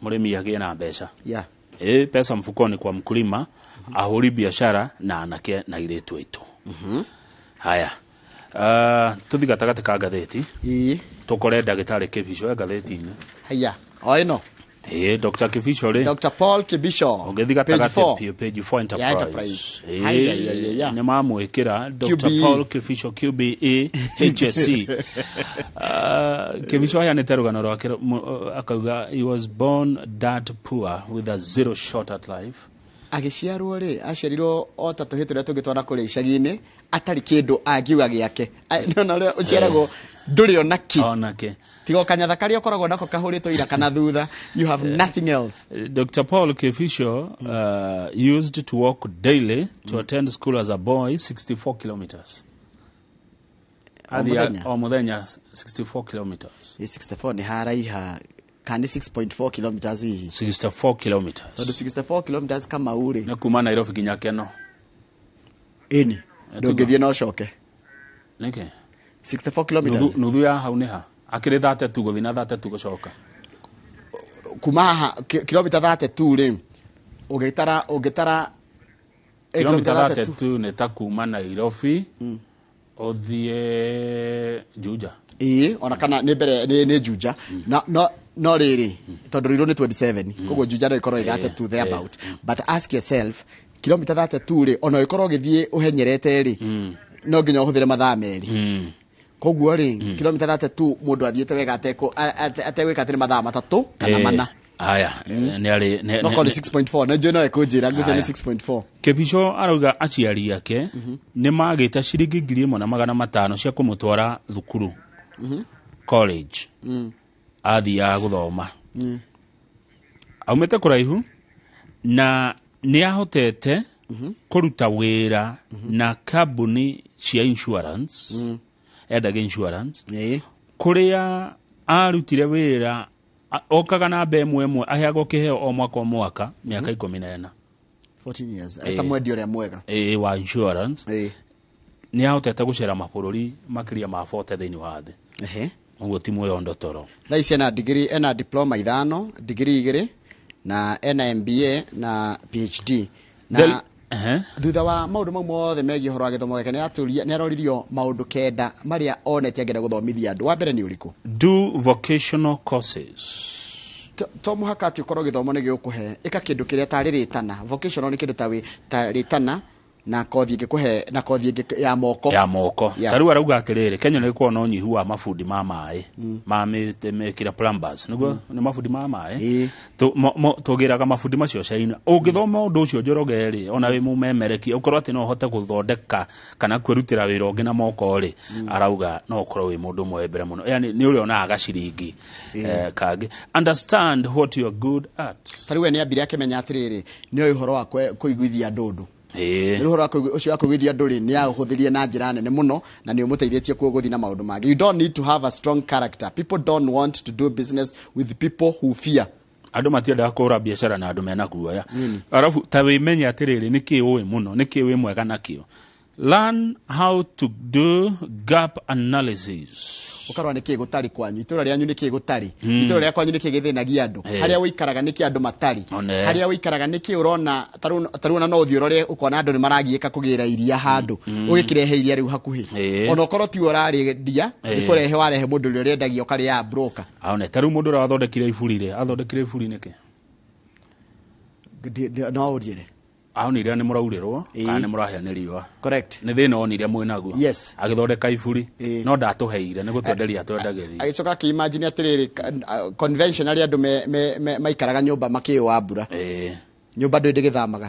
[SPEAKER 1] mũrĩmi agĩe na mbeca, pesa mfukoni kwa mkulima, ahũri biashara na anake na airĩtu aitũ. Haya, tũthi gatagatĩ ka ngathĩti, tũkore ndagĩtarĩ Kĩbico e ngathĩti-inĩ.
[SPEAKER 2] Haya, o ĩno.
[SPEAKER 1] Ĩ, Dr. Kĩbico rĩ.
[SPEAKER 2] Dr. Paul Kibisho.
[SPEAKER 1] Ũngĩthi
[SPEAKER 2] Page
[SPEAKER 1] gatagatĩ
[SPEAKER 2] 4.
[SPEAKER 1] biũ, page 4.
[SPEAKER 2] Ya
[SPEAKER 1] Enterprise.
[SPEAKER 2] Enterprise. Haya, ya, ya, ya.
[SPEAKER 1] Nĩ mamwĩkĩra Dr.
[SPEAKER 2] QBE.
[SPEAKER 1] Paul Kibisho QBE HSC. Kibisho aheanĩte rũgano rwake, akauga he was born that poor with a zero shot at life.
[SPEAKER 2] Agĩciarwo rĩ, aciarirwo o ta tũhĩ tũrĩa tũngĩ twana kũrĩa icagi-inĩ, atarĩ kĩndũ angiuga gĩake. Nĩwona ũrĩa ũciaragwo. Ndũrĩ ona ki.
[SPEAKER 1] Onake.
[SPEAKER 2] Tiga o kanyatha karĩa ũkoragwo nako kahũrĩtwo ira kana thutha, you have nothing else.
[SPEAKER 1] Dr. Paul Kefisho used to walk daily to attend school as a boy 64 kilometers.
[SPEAKER 2] O mũthenya?
[SPEAKER 1] O mũthenya 64 kilometers.
[SPEAKER 2] Ĩ, 64 nĩ haraiha kana nĩ 6.4 kilometers hihi?
[SPEAKER 1] 64 kilometers.
[SPEAKER 2] Tondũ 64 kilometers Kamau rĩ,
[SPEAKER 1] Nĩ kuma Nairobi nginya Keno.
[SPEAKER 2] Ĩni ndũngĩthiĩ na ũcoke.
[SPEAKER 1] Nĩkĩ?
[SPEAKER 2] 64 kilometers.
[SPEAKER 1] Nuthu ya hau nĩ ha? Akĩrĩ 32 gũthiĩ na 32 gũcoka.
[SPEAKER 2] Kuma haha kilomita 32 rĩ, ũngĩtara
[SPEAKER 1] Kilomita
[SPEAKER 2] kilomita 32.
[SPEAKER 1] 32 nĩ ta kuma Nairobi ũthiĩ Juja.
[SPEAKER 2] Ĩĩ, ona kana nĩ mbere nĩ Juja na no rĩrĩ, tondũ Ruiru nĩ 27, koguo Juja no ĩkorwo ĩ 32 thereabout. But ask yourself, kilomita 32 rĩ, ona ũgĩkorwo ũgĩthiĩ ũhenyerete rĩ, no nginya ũhũthĩre mathaa 2. Koguo rĩ, kilomita 32 mũndũ athiĩte wega ategwĩka atĩ nĩ mathaa 3 kana 4.
[SPEAKER 1] Aya, nĩ arĩ
[SPEAKER 2] No korwo nĩ 6.4, na njũĩ no ĩkũnjĩra ngwĩciria nĩ
[SPEAKER 1] Aya.
[SPEAKER 2] 6.4.
[SPEAKER 1] Kĩbico arauga aciari ake nĩ magĩte ciringi 1,500 cia kũmũtwara thukuru college athiaga gũthoma. Aumĩte kũraihu na nĩ ahotete kũruta wĩra na kambuni cia insurance, endaga insurance, kũrĩa arutire wĩra okaga namba ĩmwe ĩmwe, aheagwo kĩheo o mwaka o mwaka mĩaka 14.
[SPEAKER 2] 14 years eta mwendia ũrĩa mwega.
[SPEAKER 1] Ĩĩ, wa insurance. Nĩ ahotete gũcera mabũrũri makĩria ma 40 thĩinĩ wa thĩ. Ũguo ti mwĩondo toro.
[SPEAKER 2] Thaa ici ena degree, ena diploma 5, degree 2, na ena MBA na PhD na thutha wa maũndũ mau mothe megiĩ ũhoro wa gĩthomo gĩake, nĩ aroririo maũndũ 9 marĩa onete angĩenda gũthomithia andũ. Wa mbere nĩ ũrĩkũ?
[SPEAKER 1] Do vocational courses.
[SPEAKER 2] To mũhaka atĩ ũkorwo gĩthomo nĩ gĩgũkũhe, ĩka kĩndũ kĩrĩa tarĩ rĩtana. Vocational nĩ kĩndũ ta rĩtana na kothi ĩngĩkũhe na kothi ĩngĩ ya moko.
[SPEAKER 1] Ya moko. Ta rĩu arauga atĩrĩrĩ, Kenya nĩ gũkoragwo na ũnyihu wa mabundi ma maĩ, ma mĩkĩra plumbers, nĩguo nĩ mabundi ma maĩ. Tũgĩraga mabundi macio China. Ũngĩthoma ũndũ ũcio Njoroge rĩ, ona wĩ mũmemerekia, ũkorwo atĩ no ũhote gũthondeka kana kwĩrutĩra wĩra ũngĩ na moko rĩ, arauga no ũkorwo wĩ mũndũ ũmwe wĩ mbere mũno. Yani nĩ ũrĩonaga gaciringi kangĩ. Understand what you are good at.
[SPEAKER 2] Ta rĩu we nĩ ambire akĩmenya atĩrĩrĩ, nĩ oĩ ũhoro wa kũiguithia andũ ũndũ. Rĩu ũhoro wa ũcio wa kũiguithia andũ rĩ, nĩ aũhũthĩrie na njĩra nene mũno, na nĩ ũmũteithĩtie kuo gũthiĩ na maũndũ mangĩ. You don't need to have a strong character. People don't want to do business with people who fear.
[SPEAKER 1] Andũ matiendaga kũhũra biacara na andũ mena guoya. Arabu ta wĩmenye atĩrĩrĩ, nĩkĩ ũĩ mũno, nĩkĩ wĩ mwega nakĩo. Learn how to do gap analysis.
[SPEAKER 2] Ũkarora nĩkĩ gũtarĩ kwanyu, itũra rĩanyu nĩkĩ gũtarĩ, itũra rĩa kwanyu nĩkĩ gĩthĩnagia andũ, harĩa ũikaraga nĩkĩ andũ matarĩ, harĩa ũikaraga nĩkĩ ũrona, ta rĩu ona no ũthiĩ ũrore ũkona andũ nĩ maragiĩka kũgĩra iria handũ, ũgĩkĩrehe iria rĩu hakuhĩ. Ona ũkorwo tiwe ũrarĩendia, nĩ kũrehe warehe mũndũ ũrĩa ũrĩendagia ũkarĩaga broker.
[SPEAKER 1] Aone, ta rĩu mũndũ ũrĩa wathondekire iburi rĩ, athondekire iburi nĩkĩ?
[SPEAKER 2] No ũnjĩre.
[SPEAKER 1] Aonire nĩ mũraurĩrwo, kana nĩ mũrahĩa nĩ riũa. Nĩ thĩna onire mwĩnaguo. Agĩthondeka iburi, no ndatũheire, nĩ gũtwenderia atwendagĩria.
[SPEAKER 2] Agĩcoka akĩimagine atĩrĩrĩ, conventionally andũ maikaraga nyũmba makĩũa mbura. Nyũmba ndũ ndĩgĩthamaga.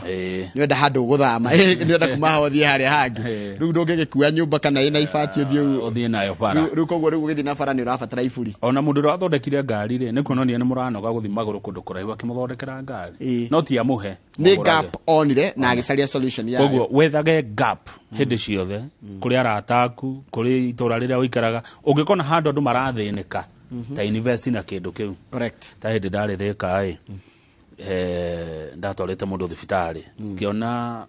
[SPEAKER 2] Nĩ wenda handũ ũgũthama. Nĩ wenda kuma haha ũthiĩ harĩa hangĩ. Rĩu ndũngĩgĩkua nyũmba kana ĩna ibati ũthiĩ
[SPEAKER 1] Ũthiĩ nayo bara.
[SPEAKER 2] Rĩu koguo rĩu ũgĩthiĩ na bara nĩ ũrabatara iburi.
[SPEAKER 1] Ona mũndũ ũrĩa wathondekire ngari rĩ, nĩ kuonania nĩ mũranoga gũthiĩ magũrũ kũndũ kũraihu akĩmũthondekera ngari. No ti amũhe.
[SPEAKER 2] Nĩ
[SPEAKER 1] Mũgũrage.
[SPEAKER 2] gap onire na agĩcaria solution yayo.
[SPEAKER 1] Koguo wethage gap hĩndĩ ciothe, kũrĩ arata aku, kũrĩ itũra rĩrĩa ũikaraga, ũngĩkona handũ andũ marathĩnĩka, ta invest na kĩndũ kĩu. Ta hĩndĩ ndarĩ Thĩka ĩ, ndatwarĩte mũndũ thibitarĩ, ngĩona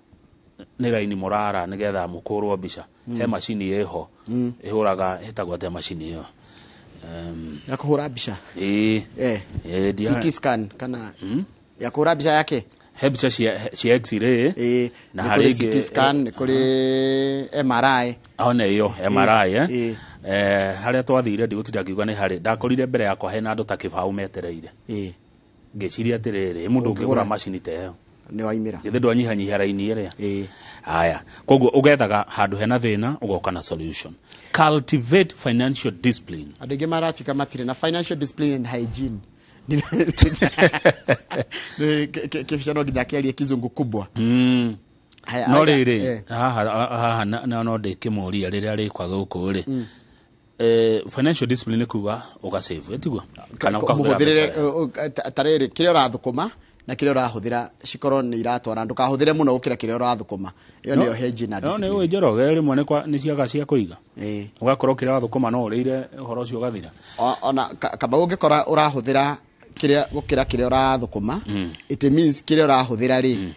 [SPEAKER 1] nĩ raini mũrara nĩgetha mũkũrwo mbica. He macini ĩho, ĩhũraga, ĩtagwo atĩa macini ĩyo?
[SPEAKER 2] Ya kũhũra mbica?
[SPEAKER 1] Ĩĩ. Ĩĩ,
[SPEAKER 2] CT scan kana ya kũhũra mbica yake?
[SPEAKER 1] He mbica cia X-ray. Na
[SPEAKER 2] Nĩ
[SPEAKER 1] harĩ
[SPEAKER 2] kũrĩ
[SPEAKER 1] ĩngĩ,
[SPEAKER 2] CT scan, nĩ kũrĩ MRI.
[SPEAKER 1] One ĩyo, MRI, eh? Harĩa twathire ndigũtinda ngiuga nĩ harĩ. Ndakorire mbere yakwa hena andũ ta kĩbaũ metereire. Ngĩciria atĩrĩrĩ, mũndũ ũngĩgũra
[SPEAKER 2] Ũngĩgũra.
[SPEAKER 1] macini ta ĩyo.
[SPEAKER 2] Nĩ waimĩra.
[SPEAKER 1] Githĩ ndwanyihanyihia raini ĩrĩa? Haya, koguo ũgethaga handũ hena thĩna, ũgoka na solution. Cultivate financial discipline.
[SPEAKER 2] Andũ aingĩ maratuĩka matirĩ na financial discipline and hygiene. Kĩbica no nginya kĩarie kizungu kubwa. Haya,
[SPEAKER 1] No
[SPEAKER 2] arauga,
[SPEAKER 1] rĩrĩ, haha, haha, na no ndĩkĩmũria rĩrĩa rĩkwa gũkũ rĩ. Financial discipline nĩ kuga ũgasave, ĩtiguo kana ũkahũthĩra
[SPEAKER 2] mũhũthĩrĩre
[SPEAKER 1] mbeca.
[SPEAKER 2] Tarĩrĩ, kĩrĩa ũrathũkũma na kĩrĩa ũrahũthĩra cikorwo nĩ iratwara, ndũkahũthĩre mũno gũkĩra kĩrĩa ũrathũkũma. Ĩyo nĩyo hedge na
[SPEAKER 1] No nĩ
[SPEAKER 2] discipline.
[SPEAKER 1] ũĩ, Njoroge, rĩmwe nĩ ciaga cia kũiga, ũgakorwo kĩrĩa wathũkũma no ũrĩire ũhoro ũcio ũgathira.
[SPEAKER 2] Ona kaba ũngĩkora ũrahũthĩra kĩrĩa gũkĩra kĩrĩa ũrathũkũma, it means kĩrĩa ũrahũthĩra rĩ,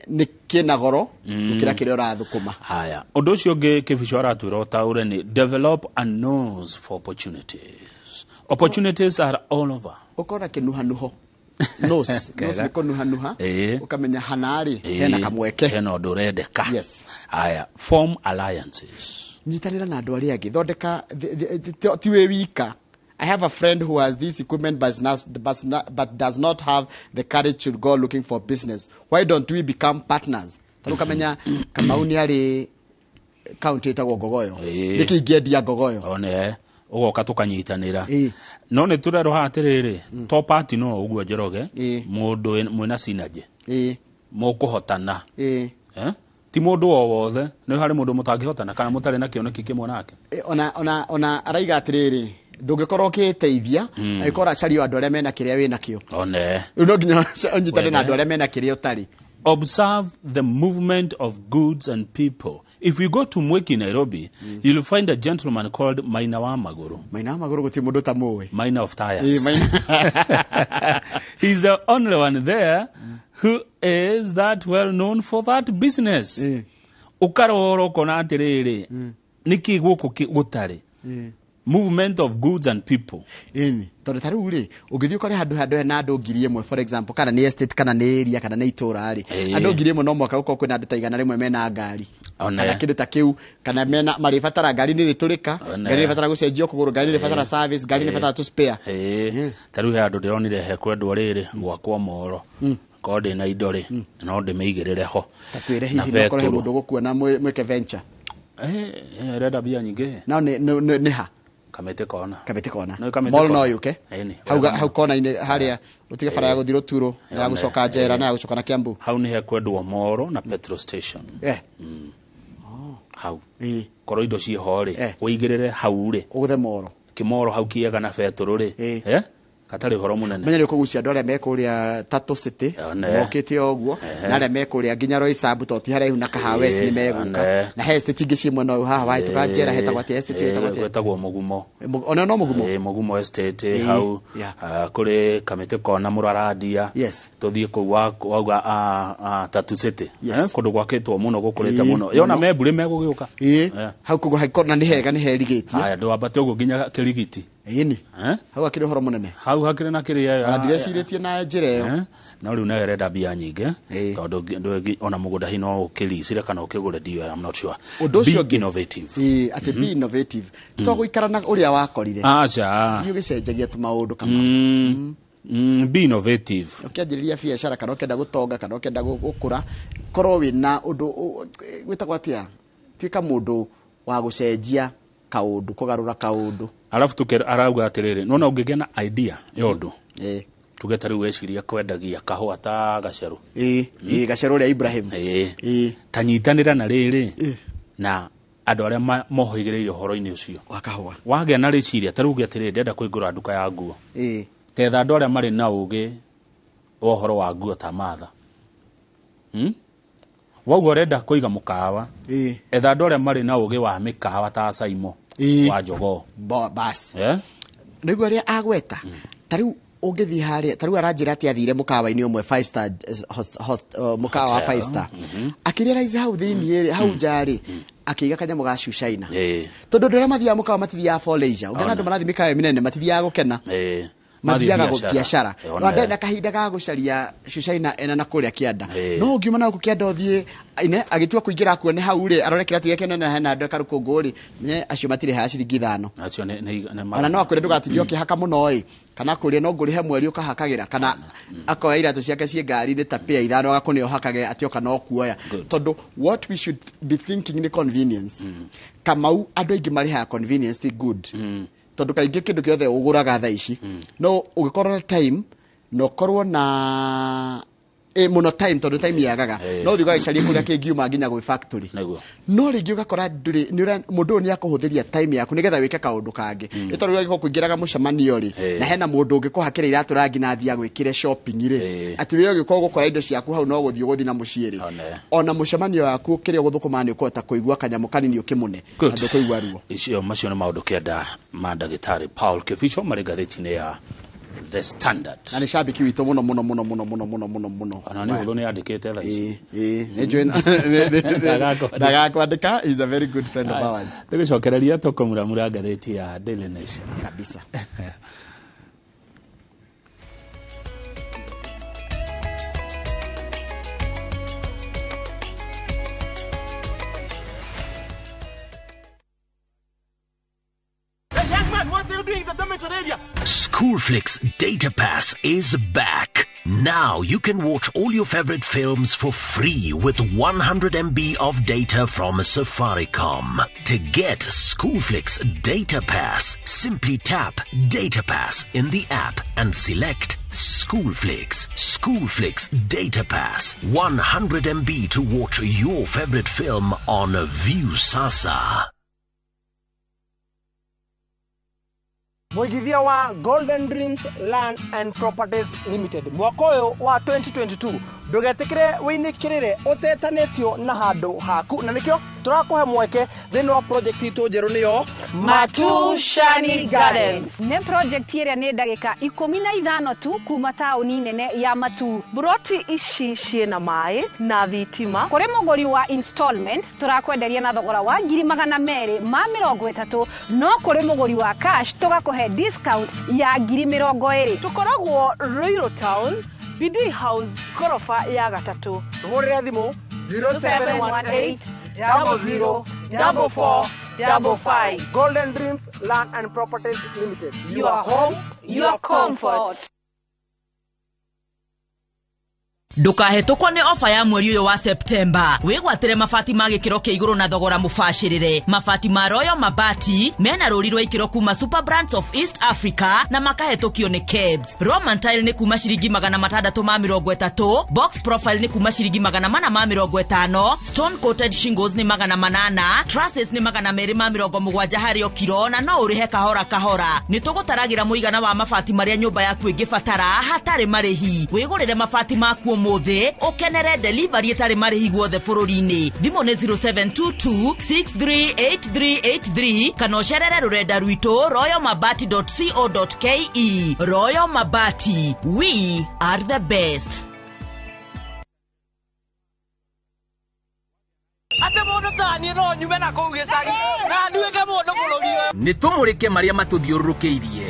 [SPEAKER 2] nĩ kĩna goro gũkĩra kĩrĩa ũrathũkũma.
[SPEAKER 1] Haya, ũndũ ũcio ũngĩ Kĩbico aratwĩra ũtaũre nĩ develop a nose for opportunities. Opportunities are all over.
[SPEAKER 2] Ũkona kĩnuhanuho, nose nose.
[SPEAKER 1] Kega.
[SPEAKER 2] Nĩ kũnuhanuha, ũkamenya hana rĩ hena kamweke.
[SPEAKER 1] Hena ũndũ ũrendeka.
[SPEAKER 2] Yes.
[SPEAKER 1] Haya, form alliances.
[SPEAKER 2] Nyitanĩra na andũ arĩa angĩ, thondeka ti wĩ wika. I have a friend who has this equipment but does not have the courage to go looking for business. Why don't we become partners? Tarĩu kamenya Kamau nĩ arĩ kaunti ĩtagwo Ngogoyo. Nĩkĩ ingĩendia Ngogoyo?
[SPEAKER 1] One ũgoka tũkanyitanĩra. No nĩ tũrerwo haha atĩrĩrĩ, to party no ũguo, Njoroge, mũndũ mwĩna synergy mũkũhotana. Eh? Ti mũndũ o wothe, nĩ harĩ mũndũ mũtangĩhotana kana mũtarĩ na kĩoneki kĩmwe nake.
[SPEAKER 2] Ona araiga atĩrĩrĩ, ndũngĩkorwo ũkĩteithia angĩkorwo ũracaria andũ arĩa mena kĩrĩa wĩ nakĩo.
[SPEAKER 1] One.
[SPEAKER 2] Rĩu no nginya ũnyitane na
[SPEAKER 1] Wethe.
[SPEAKER 2] andũ arĩa mena kĩrĩa ũtarĩ.
[SPEAKER 1] Observe the movement of goods and people. If you go to Mwiki, Nairobi, you'll find a gentleman called Maina wa Maguru.
[SPEAKER 2] Maina wa Magũrũ, gũtirĩ mũndũ ũtamũĩ.
[SPEAKER 1] Maina of tires.
[SPEAKER 2] Maina.
[SPEAKER 1] He's the only one there who is that well known for that business. Ũkarora ũkona atĩrĩrĩ, nĩkĩ gũkũ gũtarĩ movement of goods and people?
[SPEAKER 2] Ĩni, tondũ ta rĩu rĩ, ũngĩthiĩ ũkore handũ hena andũ 1,000, for example, kana nĩ estate, kana nĩ area, kana nĩ itũra rĩ, andũ 1,000, no mwaka gũkorwo kwĩna andũ ta 100 mena ngari
[SPEAKER 1] One.
[SPEAKER 2] kana kĩndũ ta kĩu, kana mena marĩbatara ngari nĩ rĩtũrĩka,
[SPEAKER 1] One.
[SPEAKER 2] ngari nĩ ĩbatara gũcenjio kũgũrũ, ngari nĩ ĩbatara service, ngari nĩ ĩbatara tũ spare.
[SPEAKER 1] Ta rĩu he handũ ndĩronire hekwendwo rĩrĩ gwakwo moro, korwo ndĩna indo rĩ, no ndĩmĩigĩrĩre ho.
[SPEAKER 2] Ta twĩre,
[SPEAKER 1] Na
[SPEAKER 2] hihi no korwo he
[SPEAKER 1] betũrũ.
[SPEAKER 2] mũndũ ũgũkuona mwĩke venture.
[SPEAKER 1] Ĩrenda mbia nyingĩ.
[SPEAKER 2] No nĩ ha?
[SPEAKER 1] Kamĩtĩ kona.
[SPEAKER 2] Kamĩtĩ kona.
[SPEAKER 1] Nĩ Kamĩtĩ
[SPEAKER 2] Mall
[SPEAKER 1] kona.
[SPEAKER 2] no yũke.
[SPEAKER 1] Ĩni.
[SPEAKER 2] Hau hau kona-inĩ harĩa ũtige bara ya gũthiĩ Rũturo, ya gũcoka Njera na ya gũcoka na Kiambu.
[SPEAKER 1] Hau nĩ hekwendwo moro na petrol station. Hau korwo indo ciĩho rĩ, ũigĩrĩre hau rĩ,
[SPEAKER 2] ũgũthe moro.
[SPEAKER 1] Kĩmoro hau kĩega na betũrũ rĩ, gatarĩ ũhoro mũnene.
[SPEAKER 2] Menya nĩ ũkũgucia andũ arĩa me kũrĩa Tatu City
[SPEAKER 1] One.
[SPEAKER 2] mokĩte o ũguo, na arĩa me kũrĩa nginya Roysambu, tondũ ti haraihu na Kahawa West, nĩ megũka.
[SPEAKER 1] One.
[SPEAKER 2] Na he estate ingĩ ciĩ mwena ũyũ haha wahĩtũka Njera, hetagwo atĩa estate ĩyo, ĩtagwo atĩa?
[SPEAKER 1] Gwĩtagwo Mũgumo.
[SPEAKER 2] Ona no Mũgumo.
[SPEAKER 1] Mũgumo estate hau. Kũrĩ Kamĩtĩ kona Mũrarandia. Tũthiĩ kũu wauga Tatu City. Kũndũ gwakĩtwo mũno gũkũrĩte mũno yona memburĩ megũgĩũka.
[SPEAKER 2] Hau koguo haikona nĩ hega, nĩ herigĩtie.
[SPEAKER 1] Haya, ndwambate ũguo nginya Kĩrigiti.
[SPEAKER 2] Ĩni, hau hakĩrĩ ũhoro mũnene.
[SPEAKER 1] Hau hakĩrĩ na kĩrĩa.
[SPEAKER 2] Ona ndirecirĩtie na njĩra ĩyo.
[SPEAKER 1] No rĩu nayo ĩrenda mbia nyingĩ, tondũ ona mũgũnda hi no ũkĩricire kana ũkĩgũre, ndiũĩ, I'm not sure.
[SPEAKER 2] Ũndũ ũcio
[SPEAKER 1] Be
[SPEAKER 2] ũngĩ.
[SPEAKER 1] innovative.
[SPEAKER 2] Atĩ be innovative, to gũikara na ũrĩa wakorire.
[SPEAKER 1] Aca.
[SPEAKER 2] Thiĩ ũgĩcenjagia tũmaũndũ kama
[SPEAKER 1] Be innovative.
[SPEAKER 2] Ũkĩanjĩrĩria biacara, kana ũkĩenda gũtonga, kana ũkĩenda gũkũra, korwo wĩna ũndũ gwĩtagwo atĩa, tuĩka mũndũ wa gũcenjia kaũndũ, kũgarũra kaũndũ.
[SPEAKER 1] Arabu tuke arauga atĩrĩrĩ, nona ũngĩgĩa na idea ya ũndũ, tuge ta rĩu weciria kwendagia kahũa ta gacerũ.
[SPEAKER 2] Ĩĩ, gacerũ ũrĩa Ibrahim.
[SPEAKER 1] Ta nyitanĩra na rĩrĩ na andũ arĩa mohĩgĩrĩire ũhoro-inĩ ũcio
[SPEAKER 2] wa kahũa.
[SPEAKER 1] Wagĩa na rĩciria, ta rĩu uge atĩrĩrĩ, ndĩrenda kũhingũra nduka ya nguo, tetha andũ arĩa marĩ na ũgĩ wa ũhoro wa nguo ta Martha, Wauga ũrenda kũiga mũkawa, etha andũ arĩa marĩ na ũgĩ wa mĩkawa ta Saimo wa Jogoo.
[SPEAKER 2] Bas.
[SPEAKER 1] Eh?
[SPEAKER 2] Nĩguo arĩa agweta ta rĩu ũngĩthiĩ harĩa, ta rĩu aranjĩra atĩ athire mũkawa-inĩ ũmwe five star, mũkawa wa
[SPEAKER 1] Hotel.
[SPEAKER 2] five star, akĩrealize hau thĩiniĩ rĩ, hau nja rĩ, akĩiga kanyamũ ga China, tondũ andũ arĩa mathiaga mũkawa matithiaga for leisure. Ũngĩona andũ marathiĩ mĩkawa ĩyo mĩnene matithiaga gũkena, mathiaga
[SPEAKER 1] Mathiĩ
[SPEAKER 2] biacara.
[SPEAKER 1] One.
[SPEAKER 2] No ndarĩ na kahinda ga gũcaria China ena na kũrĩa kĩanda, no ũngiuma na gũkũ kĩanda ũthiĩ ine agĩtua kũingĩra akuone hau rĩ, arore kĩratũ gĩake nene hena andũ karũkũngũ rĩ, menye acio matirĩhaga ciringi 5.
[SPEAKER 1] Acio nĩ
[SPEAKER 2] Ona no akwĩre ndũgatinde ũkĩhaka mũno ĩ, kana akũrie no ngũrĩhe mweri ũkahakagĩra, kana akoya iratũ ciake ciĩ ngari-inĩ ta pĩa 5 agakũne ũhakage atĩ oka no kuoya. Tondũ what we should be thinking nĩ convenience. Kamau, andũ aingĩ marĩhaga convenience ti good, tondũ kaingĩ kĩndũ gĩothe ũgũraga thaa ici, no ũgĩkorwo na time na ũkorwo na Mũno time, tondũ time yagaga no ũthiĩ ũgagĩcaria kũrĩa kĩngiuma nginya gwĩ factory.
[SPEAKER 1] Nĩguo.
[SPEAKER 2] No rĩngĩ ũgakora ndũrĩ mũndũ ũyũ nĩ akũhũthĩria time yaku nĩgetha wĩke kaũndũ kangĩ. Nĩ tondũ rĩu angĩkorwo kũingĩraga mũcemanio rĩ, na hena mũndũ ũngĩkũhakĩra iratũ rangi na athiĩ agwĩkĩre shopping rĩ, atĩ we ũgĩkorwo gũkora indo ciaku hau no gũthiĩ ũgũthiĩ na mũciĩ rĩ, ona mũcemanio waku kĩrĩa ũgũthũkũma nĩ ũkũhota kũigua kanyamũ kanini ũkĩmũne
[SPEAKER 1] Good.
[SPEAKER 2] na ndũkũigua ruo.
[SPEAKER 1] Icio macio nĩ maũndũ kenda ma ndagĩtarĩ Paul Kibicho marĩ ngathĩti-inĩ ya The Standard.
[SPEAKER 2] Na nĩ cambĩki witũ mũno mũno mũno mũno mũno mũno mũno mũno.
[SPEAKER 1] Ona nĩ ũhũthũ nĩ yandĩkĩte thaa ici.
[SPEAKER 2] Ĩĩ, nĩ njũĩ
[SPEAKER 1] Ndagakwandĩka.
[SPEAKER 2] ndagakwandĩka, is a very good friend of ours.
[SPEAKER 1] Tũgĩcokereria tũkũmuramura ngathĩti ya Daily Nation.
[SPEAKER 2] Kabisa.
[SPEAKER 3] Schoolflix Data Pass is back. Now you can watch all your favorite films for free with 100 MB of data from Safaricom. To get Schoolflix Data Pass, simply tap Data Pass in the app and select Schoolflix. Schoolflix Data Pass. 100 MB to watch your favorite film on Viusasa.
[SPEAKER 4] Mũigithia wa Golden Dreams Land and Properties Limited, mwaka ũyũ wa 2022 ndũgetĩkĩre wĩinĩkĩrĩre ũtetanĩtio na handũ haku, na nĩkĩo tũrakũhe mweke thĩinĩ wa project itũ njerũ, nĩyo Matushani Gardens.
[SPEAKER 5] Nĩ project ĩrĩa nĩ ndagĩka 15 tu kuma taũni nene ya Matu.
[SPEAKER 6] Buroti ici ciĩna maĩ na thitima.
[SPEAKER 5] Kũrĩ mũgũri wa installment tũrakwenderia na thogora wa 230,000, no kũrĩ mũgũri wa cash tũgakũhe discount ya 20,000.
[SPEAKER 6] Tũkoragwo Ruiru Town, BD House, goroba ya gatatũ.
[SPEAKER 4] Tũhũrĩre thimũ 0718 00 44 55. Golden Dreams Land and Properties Limited.
[SPEAKER 5] Your home, your comfort.
[SPEAKER 7] Ndũkahetũkwo nĩ ofa ya mweri ũyũ wa Septemba. Wĩgwatĩre mabati ma gĩkĩro kĩa igũrũ na thogora mũbacĩrĩre. Mabati ma Royal Mabati mena rũri rwa ikĩro kuma Super Brands of East Africa na makahetũkio nĩ KEBS. Roman Tile nĩ kuma ciringi 630, Box Profile nĩ kuma ciringi 450, Stone Coated Shingles nĩ 800, Trusses nĩ 270 harĩ o kiro na no ũrĩhe kahora kahora. Nĩ tũgũtaragĩra mũigana wa mabati marĩa nyũmba yaku ĩngĩbatara hatarĩ marĩhi. Wĩgũrĩre mabati maku ũmũthĩ ũkenere delivery ĩtarĩ marĩhi guothe bũrũri-inĩ. Thimũ nĩ 0722 638383 kana ũcerere rũrenda rwitũ royalmabati.co.ke. Royal Mabati, we are the best.
[SPEAKER 4] Ate mũndũ ta niĩ no nyume na kũu gĩcagi na nduĩke mũndũ bũrũri ũyũ.
[SPEAKER 8] Nĩ tũmũrĩke marĩa matũthiũrũrũkĩirie.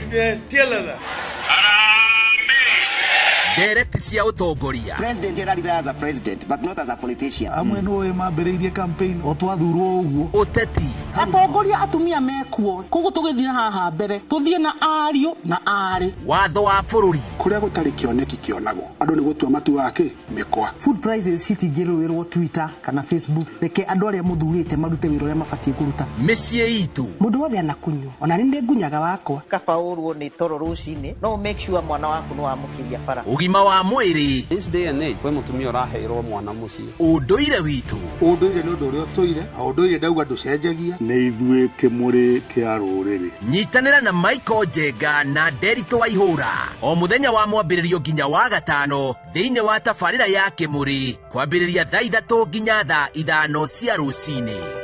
[SPEAKER 8] Ndereti cia ũtongoria.
[SPEAKER 9] President eraritha as a president but not as a politician.
[SPEAKER 10] Amwe nĩ mambĩrĩirie campaign o twathurwo ũguo.
[SPEAKER 8] Ũteti.
[SPEAKER 11] Atongoria atumia mekuo, koguo tũgĩthiĩ haha mbere tũthiĩ na ariũ na aarĩ.
[SPEAKER 8] Watho wa bũrũri.
[SPEAKER 10] Kũrĩa gũtarĩ kĩoneki kĩonagwo andũ nĩ gũtua matuaga kĩ mĩkwa.
[SPEAKER 11] Food prices citingĩrũĩrwo Twitter kana Facebook, reke andũ arĩa mũthurĩte marute wĩra ũrĩa mabatiĩ kũruta.
[SPEAKER 8] Mĩciĩ itũ.
[SPEAKER 12] Mũndũ wothe anakunywo, ona nĩ ngunyaga wakwa.
[SPEAKER 13] Kaba ũrwo nĩ toro rũcinĩ, no make sure mwana waku nĩ wamũkĩria bara.
[SPEAKER 8] Ũgima wa mwĩrĩ.
[SPEAKER 14] This day and age kwĩ mũtumia ũraheirwo mwana mũciĩ.
[SPEAKER 8] Ũndũire witũ.
[SPEAKER 10] Ũndũire nĩ ũndũ ũrĩa ũtũire, na ũndũire ndauga ndũcenjagia.
[SPEAKER 15] Nĩ ithuĩ kĩmũrĩ kĩa rũrĩrĩ.
[SPEAKER 8] Nyitanĩra na Michael Njenga na Nderitu Waihũra o mũthenya wa mwambĩrĩrio nginya wa gatano thĩinĩ wa tabarĩra ya Kĩmũrĩ kwambĩrĩria thaa 3 nginya thaa 5 cia rũcinĩ.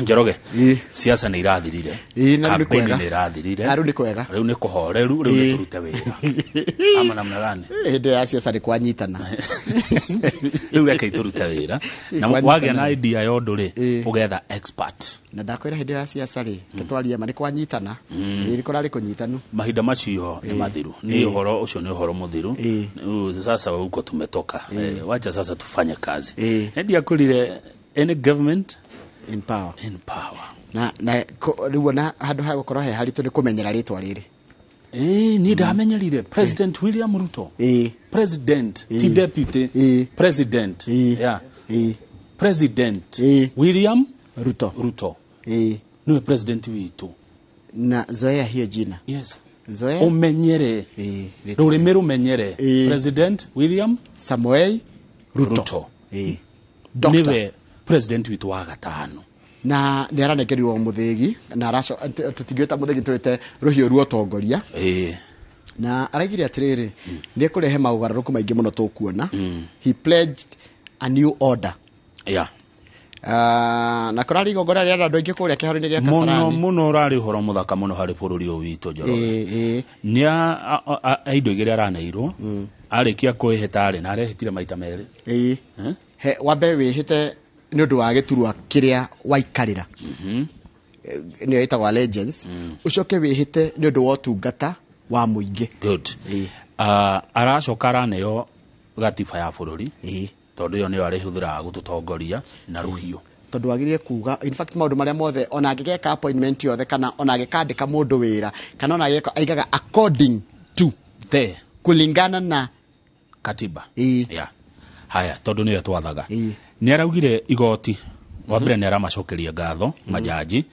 [SPEAKER 1] Njoroge, siasa nĩ irathirire, campaign nĩ irathirire,
[SPEAKER 2] rĩu nĩ kwega,
[SPEAKER 1] rĩu nĩ kũhoreru, rĩu nĩ tũrute wĩra. Ama namna gani?
[SPEAKER 2] Hĩndĩ ya siasa nĩ kwanyitana.
[SPEAKER 1] Rĩu reke tũrute wĩra na wagĩa na idea ya ũndũ rĩ, ũgetha expert.
[SPEAKER 2] Na ndakwĩra hĩndĩ ya siasa rĩ, tũtwarie ma nĩ kwanyitana, nĩ kũrarĩ kũnyitanu.
[SPEAKER 1] Mahinda macio nĩ mathiru, ni ũhoro ũcio nĩ ũhoro mũthiru. Rĩu sasa huko tumetoka, wacha sasa tufanye kazi. Hĩndĩ ya kwĩrire any government
[SPEAKER 2] in power.
[SPEAKER 1] In power.
[SPEAKER 2] Na rĩu ona handũ ha gũkorwo he haritũ nĩ kũmenyera rĩtwa rĩrĩ.
[SPEAKER 1] Niĩ ndamenyerire President William Ruto. President, ti deputy. President. Yeah. President William Ruto. Ruto. Niwe president witũ.
[SPEAKER 2] Na zoea hiyo jina.
[SPEAKER 1] Yes.
[SPEAKER 2] Zoea.
[SPEAKER 1] Umenyere. Rũrĩmĩ rũmenyere. President William
[SPEAKER 2] Samoei Ruto.
[SPEAKER 1] Ruto. Niwe president witũ wa gatano.
[SPEAKER 2] Na nĩ aranengerirwo mũthĩgi na araco tũtingĩta mũthĩgi twĩte rũhiũ rwa ũtongoria. Na araigire atĩrĩrĩ, nĩ ekũrehe maũgarũrũku maingĩ mũno tũkuona. He pledged a new order.
[SPEAKER 1] Yeah.
[SPEAKER 2] Na kũrarĩ igongona rĩa andũ aingĩ kũrĩa kĩharo-inĩ gĩa Kasarani.
[SPEAKER 1] Mũno ũrarĩ ũhoro mũthaka mũno harĩ bũrũri ũyũ witũ Njoroge. Nĩ indo igĩrĩ araneirwo, arĩkia kwĩhĩta rĩ, na arehĩtire maita merĩ.
[SPEAKER 2] Wambe wĩhĩte nĩ ũndũ wa gĩturwa kĩrĩa waikarĩra, nĩyo ĩtagwo allegiance, ũcoke wĩhĩte nĩ ũndũ wa ũtungata wa mũingĩ.
[SPEAKER 1] Good. Aracoka araneo gatiba ya bũrũri, tondũ ĩyo nĩyo arĩhũthĩraga gũtũtongoria na rũhiũ.
[SPEAKER 2] Tondũ wagĩrĩire kuga, in fact maũndũ marĩa mothe ona angĩgeka appointment yothe kana ona angĩkandĩka mũndũ wĩra kana ona angĩgeka, aigaga according to
[SPEAKER 1] the
[SPEAKER 2] kulingana na
[SPEAKER 1] katiba. Yeah. Haya, tondũ nĩyo twathaga. Nĩ araugire igoti wa mbere nĩ aramacokeria ngatho majaji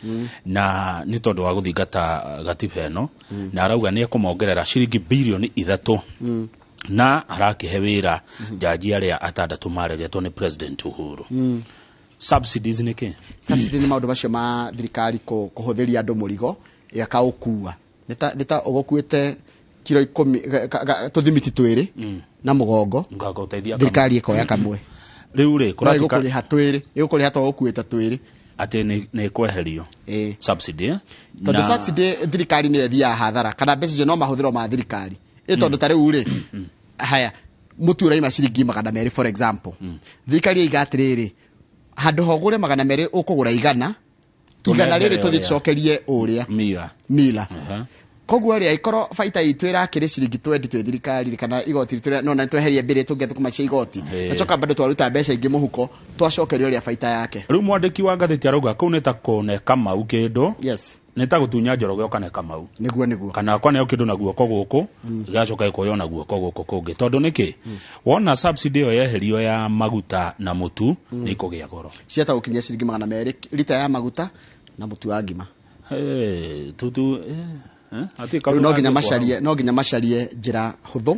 [SPEAKER 1] na nĩ tondũ wa gũthingata gatiba ĩno, na arauga nĩ ekũmongerera ciringi bilioni 3 na arakĩhe wĩra jaji arĩa atandatũ maregetwo nĩ President Uhuru. Subsidies nĩ kĩ?
[SPEAKER 2] Subsidy nĩ maũndũ macio ma thirikari kũhũthĩria andũ mũrigo ĩkaũkua. Nĩ ta ũgũkuĩte kiro 10 tũthimiti twĩrĩ na mũgongo, thirikari ĩkoya kamwe.
[SPEAKER 1] Rĩu rĩ,
[SPEAKER 2] ĩgũkũrĩha twĩrĩ, ĩgũkũrĩha to ũkuĩte twĩrĩ.
[SPEAKER 1] Atĩ nĩ kweherio subsidy.
[SPEAKER 2] Tondũ subsidy thirikari nĩyo ĩthiaga hathara, kana mbeca icio no mahũthĩro ma thirikari. Tondũ ta rĩu rĩ, haya, mũtu ũraima ciringi 200 for example. Thirikari ĩiga atĩrĩrĩ, handũ ha ũgũre 200 ũkũgũra 100, 100 rĩrĩ tũthiĩ tũcokerie ũrĩa mira. Koguo rĩ, aikorwo baita itũ ĩrakĩrĩ ciringi 20 twĩ thirikari kana igoti ritũ, no na tweherie mbere tũngĩthũkũma cia igoti, tũcoka bado twaruta mbeca ingĩ mũhuko, twacokeria ũrĩa baita yake.
[SPEAKER 1] Rĩu mwandĩki wa ngathĩti arauga kũu nĩ ta kũne Kamau kĩndũ.
[SPEAKER 2] Yes.
[SPEAKER 1] Nĩ ta gũtunya Njoroge ũkane Kamau.
[SPEAKER 2] Nĩguo.
[SPEAKER 1] Kana kwaneo kĩndũ na guoko gũkũ, gĩgacoka gĩkoywo na guoko gũkũ kũngĩ. Tondũ nĩkĩ? Wona subsidy ĩyo yeherio ya maguta na mũtu, nĩ ikũgĩa goro.
[SPEAKER 2] Cieta gũkinyia ciringi 200 rita ya maguta na mũtu wa ngima.
[SPEAKER 1] Tutu
[SPEAKER 2] no nginya macarie njĩra hũthũ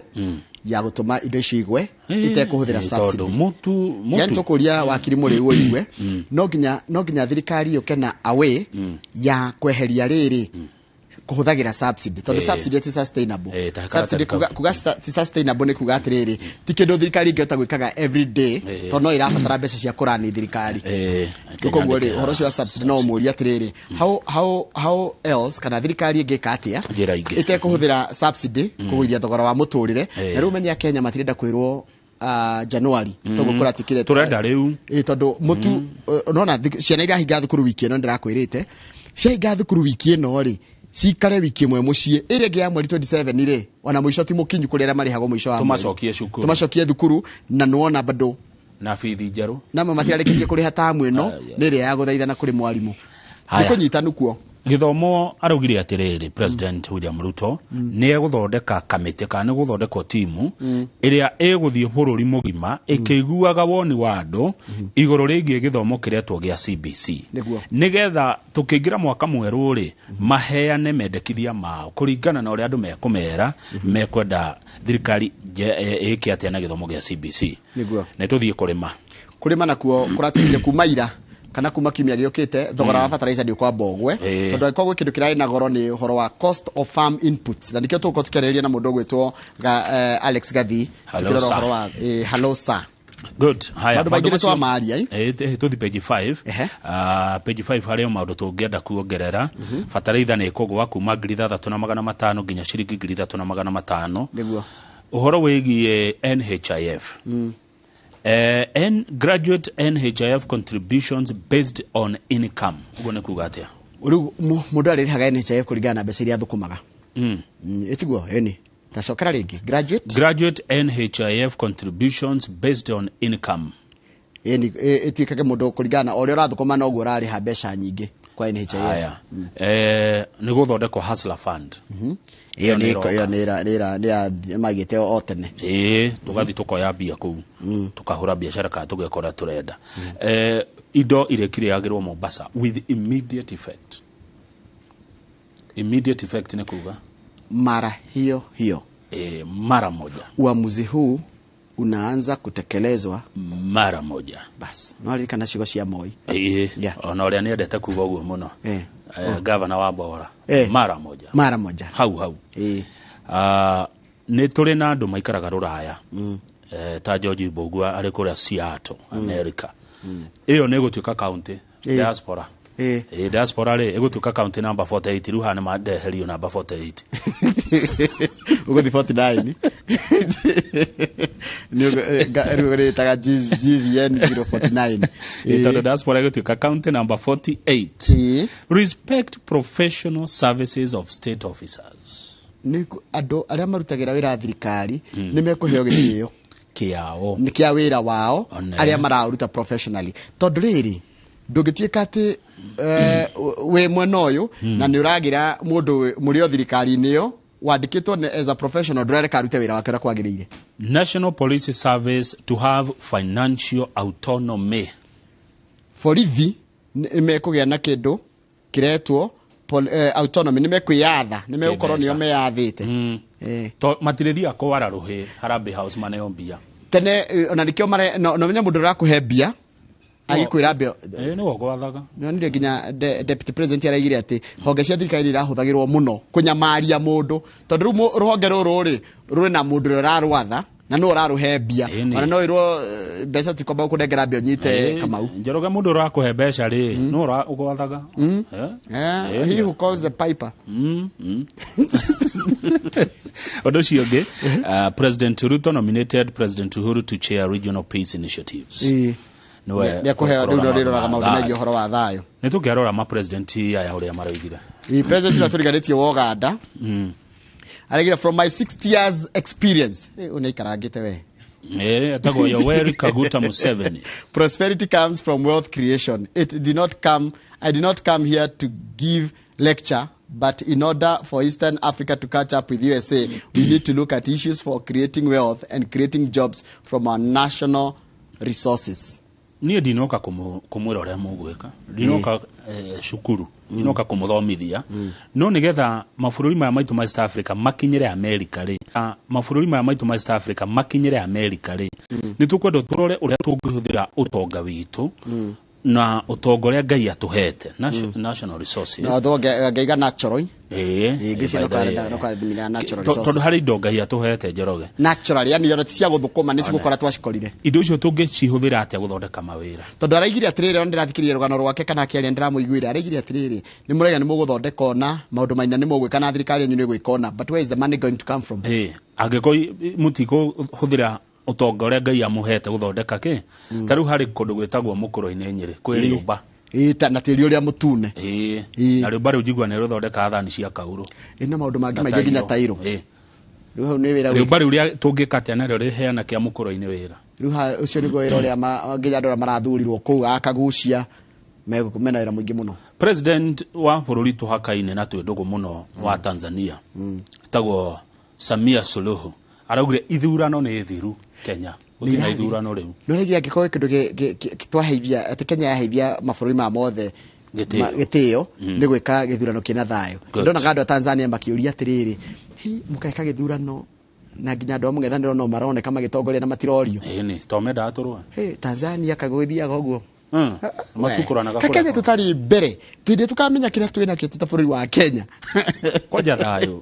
[SPEAKER 2] ya gũtũma indo icio igwe itekũhũthĩra subsidy.
[SPEAKER 1] Mũtu
[SPEAKER 2] tũkũria wakiri mũrĩu ũigue, no nginya thirikari yũke na a way ya kweheria rĩrĩ kũhũthagĩra subsidy, tondũ subsidy ti sustainable. Subsidy kuga ti sustainable nĩ kuga atĩrĩrĩ, ti kĩndũ thirikari ĩngĩhota gwĩkaga every day, tondũ no ĩrabatara mbeca cia kũrani thirikari. Koguo rĩ, ũhoro ũcio wa subsidy no ũmũrie atĩrĩrĩ, how else kana thirikari ĩngĩka atĩa ĩtekũhũthĩra subsidy kũgũithia thogora wa mũtũrĩre. Na rĩu menye Kenya matirenda kwĩrwo January, toguo kũratikire
[SPEAKER 1] tũrenda rĩu,
[SPEAKER 2] tondũ mũtu nona ciana irahinga thukuru wiki ĩno, ndĩrakwĩrĩte ciahinga thukuru wiki ĩno rĩ, cikare wiki ĩmwe mũciĩ, ĩrĩa ĩngĩ ya mweri 27 rĩ, ona mũico ti mũkinyu kũrĩ arĩa marĩhagwo mũico wa mweri.
[SPEAKER 1] Tũmacokie
[SPEAKER 2] thukuru na nĩwona bado
[SPEAKER 1] na bithi njerũ,
[SPEAKER 2] na matirarĩkĩtie kũrĩha tamu ĩno nĩ ĩrĩa ya gũthaithana kũrĩ mwarimũ. Nĩ kũnyitanu kuo.
[SPEAKER 1] Gĩthomo araugire atĩrĩrĩ, President William Ruto nĩ egũthondeka kamĩtĩ kana nĩ gũthondekwo timu ĩrĩa ĩgũthiĩ bũrũri mũgima ĩkĩiguaga woni wa andũ igũrũ rĩgiĩ gĩthomo kĩretwo gĩa CBC, nĩgetha tũkĩingĩra mwaka mwerũ rĩ, maheane mendekithia mao kũringana na ũrĩa andũ mekũmera mekwenda thirikari ĩke atĩa na gĩthomo gĩa CBC. Nĩ tũthiĩ kũrĩma.
[SPEAKER 2] Kũrĩma nakuo kũratuire kuma ira kana kuma kiumia gĩũkĩte, thogora wa fertilizer ndĩũkwamba ũgwe, tondũ angĩkorwo gwĩ kĩndũ kĩrarĩ na goro nĩ ũhoro wa cost of farm inputs, na nĩkĩo tũgũkorwo tũkĩarĩrĩria na mũndũ ũgwĩtwo Alex Gathi, tũkĩrora ũhoro wa hello sir.
[SPEAKER 1] Good. Haya,
[SPEAKER 2] maũndũ maingĩ nĩ twamaria.
[SPEAKER 1] Tũthi page 5. Page 5 harĩ o maũndũ tũngĩenda kuongerera. Bataraitha nĩ ĩkũgũa kuma 3,500 nginya ciringi 3,500.
[SPEAKER 2] Nĩguo.
[SPEAKER 1] Ũhoro wĩgiĩ NHIF. Graduate NHIF contributions based on income. Ũguo nĩ kuga atĩa?
[SPEAKER 2] Rĩu mũndũ arĩrĩhaga NHIF kũringana na mbeca iria athũkũmaga. Ĩtiguo, ĩni. Tacokera rĩngĩ.
[SPEAKER 1] Graduate NHIF contributions based on income.
[SPEAKER 2] Ĩni, ĩtuĩkage mũndũ kũringana na ũrĩa ũrathũkũma noguo ũrarĩha mbeca nyingĩ. Kwa NHIF.
[SPEAKER 1] Haya. Nĩ gũthondekwo Hustler Fund.
[SPEAKER 2] Ĩyo nĩ
[SPEAKER 1] ĩroka.
[SPEAKER 2] ĩyo nĩ ĩra- nĩ ĩra- nĩ ya magĩte o tene.
[SPEAKER 1] Ĩĩ, tũgathiĩ tũkoya mbia kũu, tũkahũra biacara kana tũgeka ũrĩa tũrenda. Indo irekirĩagĩrwo Mombasa with immediate effect. Immediate effect nĩ kuga
[SPEAKER 2] Mara hiyo hiyo.
[SPEAKER 1] Mara moja.
[SPEAKER 2] Uamuzi huu unaanza kutekelezwa
[SPEAKER 1] mara moja.
[SPEAKER 2] Bas, no ririkana ciugo cia Moi.
[SPEAKER 1] Ĩĩ, ona ũrĩa nĩendete kuga ũguo mũno. Gavana wa Bora. Mara moja.
[SPEAKER 2] Mara moja.
[SPEAKER 1] Hau hau. Ah, nĩ tũrĩ na andũ maikaraga rũraya, ta George Mbugua arĩ kũrĩa Seattle, America. Ĩyo nĩ ĩgũtuĩka county diaspora. Ĩ diaspora rĩ ĩgũtuĩka county number 48. Rĩu haha nĩ mandeherio number 48.
[SPEAKER 2] Ũgũthiĩ 49. Nĩ rĩtaga GVN 049.
[SPEAKER 1] Ĩ, tondũ diaspora ĩgũtuĩka county number 48. Respect professional services of state officers.
[SPEAKER 2] Nĩ andũ arĩa marutagĩra wĩra thirikari nĩ mekũheo gĩtĩo
[SPEAKER 1] kĩao
[SPEAKER 2] nĩ kĩa wĩra wao
[SPEAKER 1] One.
[SPEAKER 2] arĩa maraũruta professionally, tondũ rĩrĩ ndũngĩtuĩka atĩ wĩ mwena ũyũ na nĩ ũragĩra mũndũ mũrĩ o thirikari-inĩ ĩyo wandĩkĩtwo as a professional, ndũrareka arute wĩra wake ũrĩa kwagĩrĩire.
[SPEAKER 1] National Police Service to have financial autonomy.
[SPEAKER 2] Borithi nĩ mekũgĩa na kĩndũ kĩretwo autonomy, nĩ mekwĩyatha, nĩ megũkorwo nĩo
[SPEAKER 1] Kĩmbeca.
[SPEAKER 2] meyathĩte.
[SPEAKER 1] To matirĩthiaga kwara rũhĩ Harambee House maneo mbia.
[SPEAKER 2] Tene ona nĩkĩo mare no menya mũndũ ũrakũhe mbia agĩkwĩra mbia.
[SPEAKER 1] Nĩwe ũgwathaga.
[SPEAKER 2] Nonire nginya deputy president araigire atĩ honge cia thirikari nĩ irahũthagĩrwo mũno kũnyamaria mũndũ, tondũ rĩu rũhonge rũrũ rĩ rũrĩ na mũndũ ũrĩa ũrarwatha na nĩwe ũrarũhe mbia. Ona no ĩrwo mbeca tikwamba gũkũnengera mbia ũnyite Kamau.
[SPEAKER 1] Njoroge, mũndũ ũrakũhe mbeca rĩ nĩwe ũgwathaga.
[SPEAKER 2] He who calls the piper.
[SPEAKER 1] Ũndũ ũcio ũngĩ, President Ruto nominated President Uhuru to chair regional peace initiatives. Nĩwe
[SPEAKER 2] Nĩekũheo rĩu
[SPEAKER 1] ũkũrora
[SPEAKER 2] rĩroraga
[SPEAKER 1] maũndũ
[SPEAKER 2] maũndũ
[SPEAKER 1] ma
[SPEAKER 2] megiĩ
[SPEAKER 1] thayũ.
[SPEAKER 2] ũhoro wa thayũ.
[SPEAKER 1] Nĩ tũkĩarora mapresident aya ũrĩa maroigire.
[SPEAKER 2] Ĩ, president ũrĩa tũriganĩtie wa Uganda araigire, "From my 60 years experience," ũnĩaikarangĩte we.
[SPEAKER 1] Etagwo Yoweri Kaguta Museveni.
[SPEAKER 2] "Prosperity comes from wealth creation. It did not come, I did not come here to give lecture, but in order for Eastern Africa to catch up with USA, we need to look at issues for creating wealth and creating jobs from our national resources."
[SPEAKER 1] Niĩ ndinoka kũmwĩra ũrĩa mũgwĩka, ndinoka cukuru, ndinoka kũmũthomithia, no nĩgetha mabũrũri maya maitũ ma East Africa makinyĩre America rĩ, mabũrũri maya maitũ ma East Africa makinyĩre America rĩ, nĩ tũkwenda tũrore ũrĩa tũngĩhũthĩra ũtonga witũ na ũtonga ũrĩa Ngai atũhete, national resources.
[SPEAKER 2] No ngaiga natural. Ngĩciria
[SPEAKER 1] By the way,
[SPEAKER 2] no karendimira natural
[SPEAKER 1] tondũ
[SPEAKER 2] resources.
[SPEAKER 1] harĩ indo Ngai atũhete, Njoroge.
[SPEAKER 2] Natural, yani ona ti cia gũthũkũma, nĩ cigũkora twacikorire.
[SPEAKER 1] Indo icio tũngĩcihũthĩra atĩa gũthondeka mawĩra?
[SPEAKER 2] Tondũ araigire atĩrĩrĩ, ona ndĩrathikĩrĩria rũgano rwake kana akĩaria ndĩramũiguĩra, araigire atĩrĩrĩ, nĩ mũraiga nĩ mũgũthondeka ona maũndũ maina, nĩ mũgwĩka na thirikari yanyu nĩ gwĩka ona, but where is the money going to come from?
[SPEAKER 1] Angĩkorwo mũtikũhũthĩra ũtonga ũrĩa Ngai amũhete gũthondeka kĩ, ta rĩu harĩ kũndũ gwĩtagwo Mũkũrũ-inĩ Nyĩrĩ kwĩ rĩũmba.
[SPEAKER 2] Na tĩri ũrĩa mũtune.
[SPEAKER 1] Na rĩũmba rĩu njigua nĩ rũthondekaga thani cia kaurũ.
[SPEAKER 2] Ĩ, na maũndũ mangĩ
[SPEAKER 1] Na
[SPEAKER 2] maingĩ, nginya
[SPEAKER 1] tairo.
[SPEAKER 2] tairo. Rĩu hau nĩ wĩra
[SPEAKER 1] Rĩũmba rĩu rĩa tũngĩka atĩa narĩo rĩheana kĩa Mũkũrũ-inĩ wĩra?
[SPEAKER 2] Rĩu ũcio nĩguo wĩra ũrĩa nginya andũ arĩa marathurirwo kũu akagucia mena wĩra mũingĩ mũno.
[SPEAKER 1] President wa bũrũri tũhakaine na twĩ ndũgũ mũno wa Tanzania etagwo Samia Suluhu araugire ithurano nĩ thiru Kenya, gũtirĩ na ithurano rĩu.
[SPEAKER 2] No rĩngĩ angĩkorwo kĩndũ twaheithia atĩ Kenya yaheithia mabũrũri maya mothe
[SPEAKER 1] Gĩtĩo.
[SPEAKER 2] Gĩtĩo nĩ gwĩka gĩthurano kĩna thayũ.
[SPEAKER 1] Good.
[SPEAKER 2] Ndonaga andũ a Tanzania makĩũria atĩrĩrĩ, hi mũkeka gĩthurano na nginya andũ a mũng'ethanĩro no maroneka magĩtongoria na matirorio?
[SPEAKER 1] Ĩni to mendaga tũrũe.
[SPEAKER 2] Hey, Tanzania kagũgĩthiaga ũguo.
[SPEAKER 1] Matukũranaga.
[SPEAKER 2] Ka Kenya tũtarĩ mbere twĩndĩ tũkamenya kĩrĩa twĩ nakĩo tũta bũrũri wa Kenya.
[SPEAKER 1] Kwanja thayũ.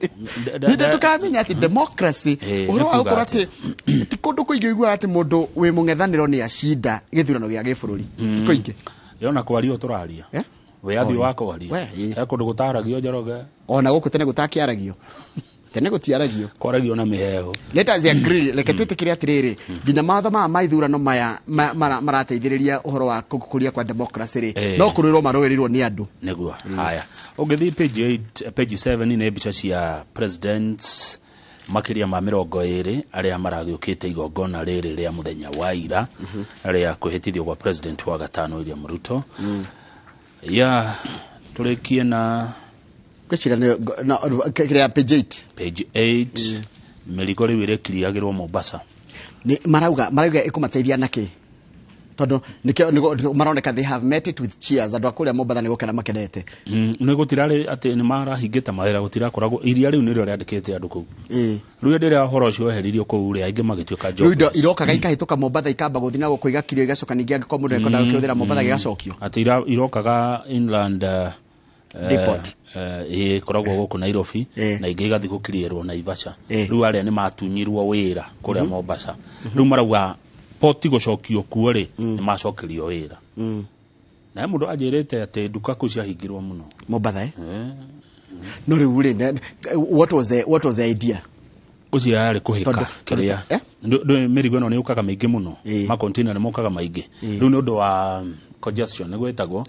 [SPEAKER 2] Hĩndĩ tũkamenya atĩ democracy, ũhoro
[SPEAKER 1] nĩ
[SPEAKER 2] wa
[SPEAKER 1] kuuga
[SPEAKER 2] gũkorwo atĩ ti kũndũ kũingĩ ũiguaga atĩ mũndũ wĩ mũng'ethanĩro nĩ acinda gĩthurano gĩa gĩbũrũri, ti kũingĩ.
[SPEAKER 1] Yona kwaria tũraria wĩyathi wa kwaria,
[SPEAKER 2] We,
[SPEAKER 1] he kũndũ gũtaragio, Njoroge.
[SPEAKER 2] Ona gũkũ tene gũtakĩaragio, tene gũtiaragio.
[SPEAKER 1] Kwaragio na mĩheho.
[SPEAKER 2] Let us agree, reke twĩtĩkĩre atĩrĩrĩ, nginya mawatho maya ma ithurano maya marateithĩrĩria ũhoro wa gũkũria kwa democracy rĩ, no kũrũĩrwo marũĩrĩirwo nĩ andũ.
[SPEAKER 1] Nĩguo. Haya, ũngĩthiĩ page 8, page 7 nĩ mbica cia presidents makĩria ma 20 arĩa maragĩũkĩte igongona rĩrĩ rĩa mũthenya wa ira rĩa kwĩhĩtithio gwa president wa gatano William Ruto. Ya Tũrĩkie na
[SPEAKER 2] Ngwĩciria kĩrĩa page 8.
[SPEAKER 1] Page 8, mĩrigo rĩu ĩrĩkiriagĩrwo Mombasa.
[SPEAKER 2] Nĩ marauga ĩkũmateithia nakĩ? Tondũ nĩkĩo maroneka they have met it with cheers, andũ a kũrĩa Mombatha nĩ gũkena makenete.
[SPEAKER 1] Nĩ gũtirarĩ atĩ nĩ marahingĩte mawĩra, gũtirakoragwo iria rĩu nĩrĩo rĩandĩkĩte andũ kũu. Rĩu hĩndĩ ĩrĩa ũhoro ũcio weheririo kũu rĩ, aingĩ magĩtuĩka
[SPEAKER 2] Rĩu indo
[SPEAKER 1] jobless.
[SPEAKER 2] irokaga ikahĩtũka Mombatha, ikamba gũthiĩ na gũkũ, igakirio, igacoka ningĩ angĩkorwo mũndũ ekwenda gũkĩhũthĩra Mombatha gĩgacokio.
[SPEAKER 1] Atĩ irokaga inland
[SPEAKER 2] Depot.
[SPEAKER 1] Ĩkoragwo gũkũ Nairobi na ingĩ igathiĩ gũkiriĩrwo Naivasha. Rĩu arĩa nĩ matunyirwo wĩra kũrĩa Mombasa, rĩu marauga poti gũcokio kuo rĩ, nĩ macokerio wĩra. Na mũndũ anjĩrĩte atĩ nduka kũu ciahingirwo mũno
[SPEAKER 2] Mombatha, eh? No rĩu rĩ, what was the idea?
[SPEAKER 1] Ũcio yarĩ kũhĩka kĩrĩa mĩrigo ĩno nĩ yũkaga mĩingĩ mũno, makontĩina nĩ mokaga maingĩ. Rĩu nĩ ũndũ wa congestion, nĩguo ĩtagwo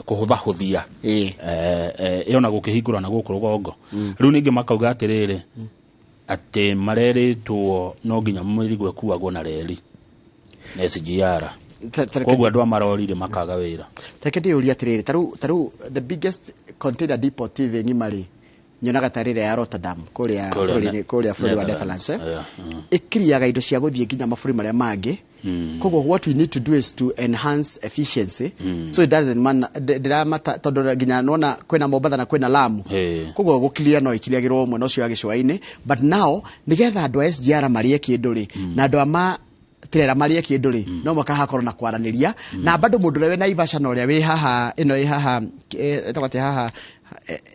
[SPEAKER 1] kũhũthahũthia ĩyo na gũkĩhingũra na gũkũ rũgongo. Rĩu ningĩ makauga atĩrĩrĩ, atĩ marerĩtwo no nginya mĩrigo ĩkuagwo na reri na SGR, koguo andũ a marori rĩ makaga wĩra.
[SPEAKER 2] Reke ndĩyũrie atĩrĩrĩ, tarĩu the biggest container depot thĩ ng'ima rĩ, nyonaga ta rĩrĩa ya Rotterdam kũrĩa bũrũri-inĩ, kũrĩa bũrũri wa Netherlands, ĩkiriaga indo cia gũthiĩ nginya mabũrũri marĩa mangĩ. Koguo what we need to do is to enhance efficiency. So it doesn't man ndiramata, tondũ nginya nona kwĩna Mombatha na kwĩna Lamu, koguo gũkiria no ikiriagĩrwo mwena ũcio wa gĩcũa-inĩ. But now nĩgetha andũ a SGR marĩe kĩndũ rĩ, na andũ a ma tirera marĩe kĩndũ rĩ, no mũhaka hakorwo na kwaranĩria na bado mũndũ ũrĩa wĩ Naivasha na ũrĩa wĩ haha, ĩno ĩ haha, ĩtagwo atĩa haha,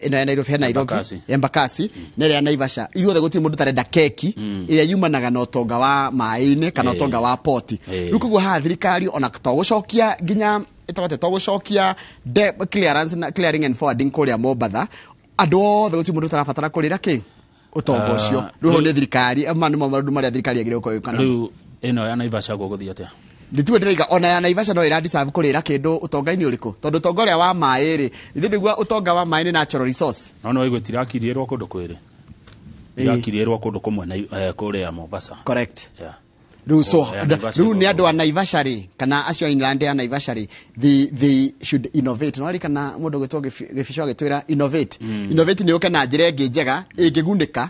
[SPEAKER 2] ĩno ya Nairobi, he Nairobi.
[SPEAKER 1] Embakasi.
[SPEAKER 2] Embakasi na ĩrĩa ya Naivasha, ithuothe gũtirĩ mũndũ ũtarenda keki ĩrĩa yumanaga na ũtonga wa maĩ-inĩ kana ũtonga wa poti. Rĩu koguo haha thirikari ona to gũcokia nginya ĩtagwo atĩa, to gũcokia clearance na clearing and forwarding kũrĩa Mombatha, andũ othe gũtirĩ mũndũ ũtarabatara kũrĩra kĩ ũtonga ũcio. Rĩu hau nĩ thirikari ma nĩmo maũndũ marĩa thirikari yagĩrĩirwo gũkorwo ĩgĩka namo.
[SPEAKER 1] Rĩu ĩno ya Naivasha gũgũthiĩ atĩa?
[SPEAKER 2] Ndituwe ndĩraiga ona ya Naivasha no ĩra deserve kũrĩra kĩndũ ũtonga-inĩ ũrĩkũ, tondũ ũtonga ũrĩa wa maĩ rĩ, ithuĩ ndĩgua ũtonga wa maĩ nĩ natural resource.
[SPEAKER 1] No nĩ waigua itirakiriĩrwo kũndũ kwĩrĩ, irakiriĩrwo kũndũ kũmwe na kũrĩa Mombasa.
[SPEAKER 2] Correct. Rĩu so
[SPEAKER 1] Ya Naivasha.
[SPEAKER 2] Rĩu nĩ andũ a Naivasha rĩ, kana acio a inland ya Naivasha rĩ, they should innovate. No kana mũndũ gwĩtwo Gĩbico agĩtwĩra innovate, innovate nĩ ũke na njĩra ĩngĩ njega ĩngĩgunĩka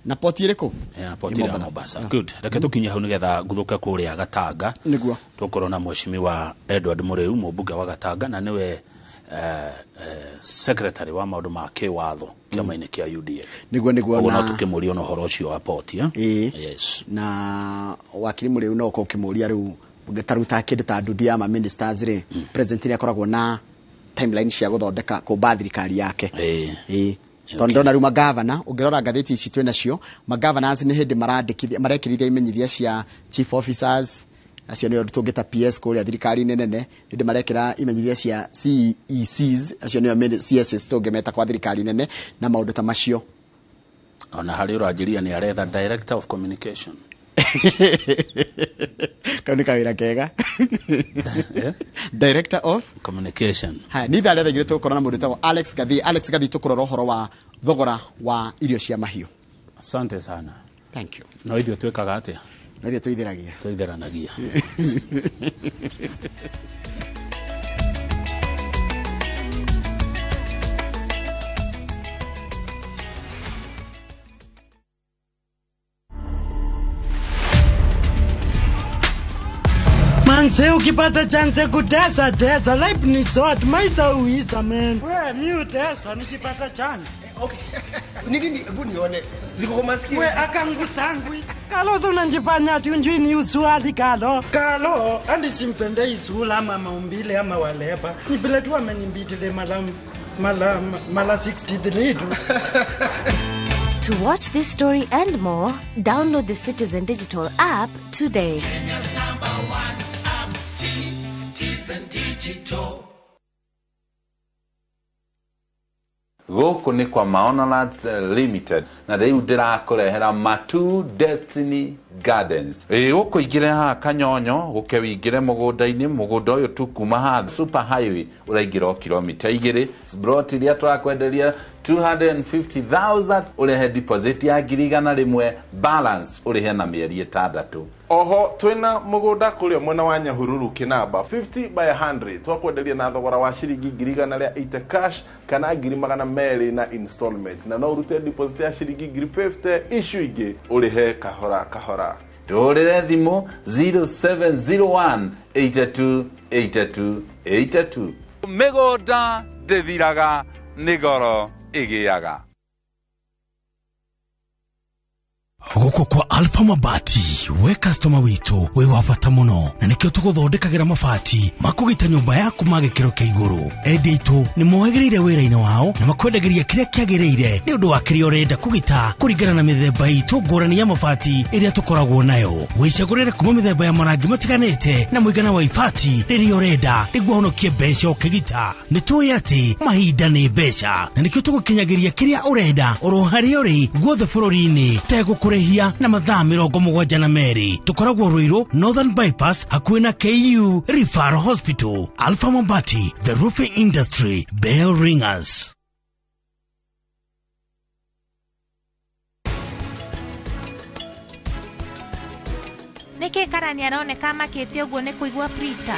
[SPEAKER 2] na poti ĩrĩkũ?
[SPEAKER 1] Yeah, poti ya Mombasa. Good. Reke tũkinye hau nĩgetha nguthũke kũrĩa Gatanga.
[SPEAKER 2] Nĩguo.
[SPEAKER 1] Tũkorwo na mheshimiwa Edward Mũrĩu, mũmbunge wa Gatanga, na nĩwe secretary wa maũndũ ma kĩwatho kĩama-inĩ kĩa UDA.
[SPEAKER 2] Nĩguo.
[SPEAKER 1] Koguo no
[SPEAKER 2] Na
[SPEAKER 1] tũkĩmũrie ona ũhoro ũcio wa poti, eh?
[SPEAKER 2] Ĩĩ.
[SPEAKER 1] Yes.
[SPEAKER 2] Na wakiri Mũrĩu no ũkorwo ũkĩmũria rĩu taruta kĩndũ ta ndundu ya ma ministers rĩ, president nĩ akoragwo na timeline cia gũthondeka kũmba thirikari yake. Ĩĩ, tondũ ndona rĩu magavana, ũngĩrora ngathĩti ici twĩ nacio, magavanars nĩ hĩndĩ marandĩkithia, marekĩrithia imenyithia cia chief officers, acio nĩo tũngĩta PS kũrĩa thirikari-inĩ nene, hĩndĩ marekĩra imenyithia cia CECs, acio nĩo CSs tũngĩmeta kwa thirikari nene, na maũndũ ta macio.
[SPEAKER 1] Ona harĩ ũranjĩria nĩ aretha director of communication.
[SPEAKER 2] Kau nĩ kawĩra kega, director of
[SPEAKER 1] communication.
[SPEAKER 2] Haya, nĩ ithaa rĩa 2:00 tũgũkorwo na mũndũ wĩtagwo Alex Gathii. Alex Gathii, tũkũrora ũhoro wa thogora wa irio cia mahiũ.
[SPEAKER 1] Asante sana.
[SPEAKER 2] Thank you.
[SPEAKER 1] No ithuĩ twĩkaga atĩa?
[SPEAKER 2] Na ithuĩ tũithĩragia.
[SPEAKER 1] Tũitheranagia.
[SPEAKER 16] Manze, ukipata chance kutesa tesa, life ni short, maisha uisa man. We, mi utesa nikipata chance.
[SPEAKER 4] Okay. Ni nini? Hebu nione. Ziko kwa masikio.
[SPEAKER 16] We akangusangwi. Kalo so unanjifanya ati unjui ni uswali kalo. Kalo, andi simpende isula ama maumbile ama waleba. Ni vile tu amenimbitile mala mala mala 63 tu.
[SPEAKER 17] To watch this story and more, download the Citizen Digital app today.
[SPEAKER 18] Kenya's number one app, Citizen Digital.
[SPEAKER 19] Gũkũ nĩ kwa Maona Lands Limited, na rĩu ndĩrakũrehera Matu Destiny Gardens. Ĩ gũkũ ingĩre haha Kanyonyo, gũke wĩingĩre mũgũnda-inĩ, mũgũnda ũyũ tu kuma haha super highway ũraingĩra o kilomita 2. Plot iria tũrakwenderia 250,000, ũrehe deposit ya 100,000, balance ũrĩhe na mĩeri 6.
[SPEAKER 20] Oho twina mugunda kuria mwena wa Nyahururu Kinamba 50 by 100 twakwenderia na thogora wa ciringi 180 cash kana 200 na installment, na no urute deposit ya ciringi 50 icio ingĩ ũrĩhe kahora kahora.
[SPEAKER 19] Tũhũrĩre thimũ 0701 82 82 82. Mĩgũnda ndĩthiraga nĩ goro ĩgĩaga.
[SPEAKER 21] Gũkũ kwa Alpha Mabati, we customer witũ wĩ wa bata mũno, na nĩkĩo tũgũthondekagĩra mabati ma kũgita nyũmba yaku ma gĩkĩro kĩa igũrũ. Endia aitũ nĩ mohĩgĩrĩire wĩra-inĩ wao na makwendagĩria kĩrĩa kĩagĩrĩire nĩ ũndũ wa kĩrĩa ũrenda kũgita kũringana na mĩthemba itũ ngũrani ya mabati ĩrĩa tũkoragwo nayo. Wĩcagũrĩre kuma mĩthemba ya marangi matiganĩte na mũigana wa ibati rĩrĩa ũrenda nĩguo ũhonokie mbeca ũkĩgita. Nĩ tũĩ atĩ mahinda nĩ mbeca, na nĩkĩo tũgũkinyagĩria kĩrĩa ũrenda oro harĩa ũrĩ guothe bũrũri-inĩ tegũkũrĩhia na mathaa 72. Tũkoragwo Ruiru Northern Bypass hakuhĩ na KU Referral Hospital. Alpha Mabati, the roofing industry bell ringers.
[SPEAKER 22] Nĩkĩ karani aroneka makĩte ũguo nĩ kũigua Prita?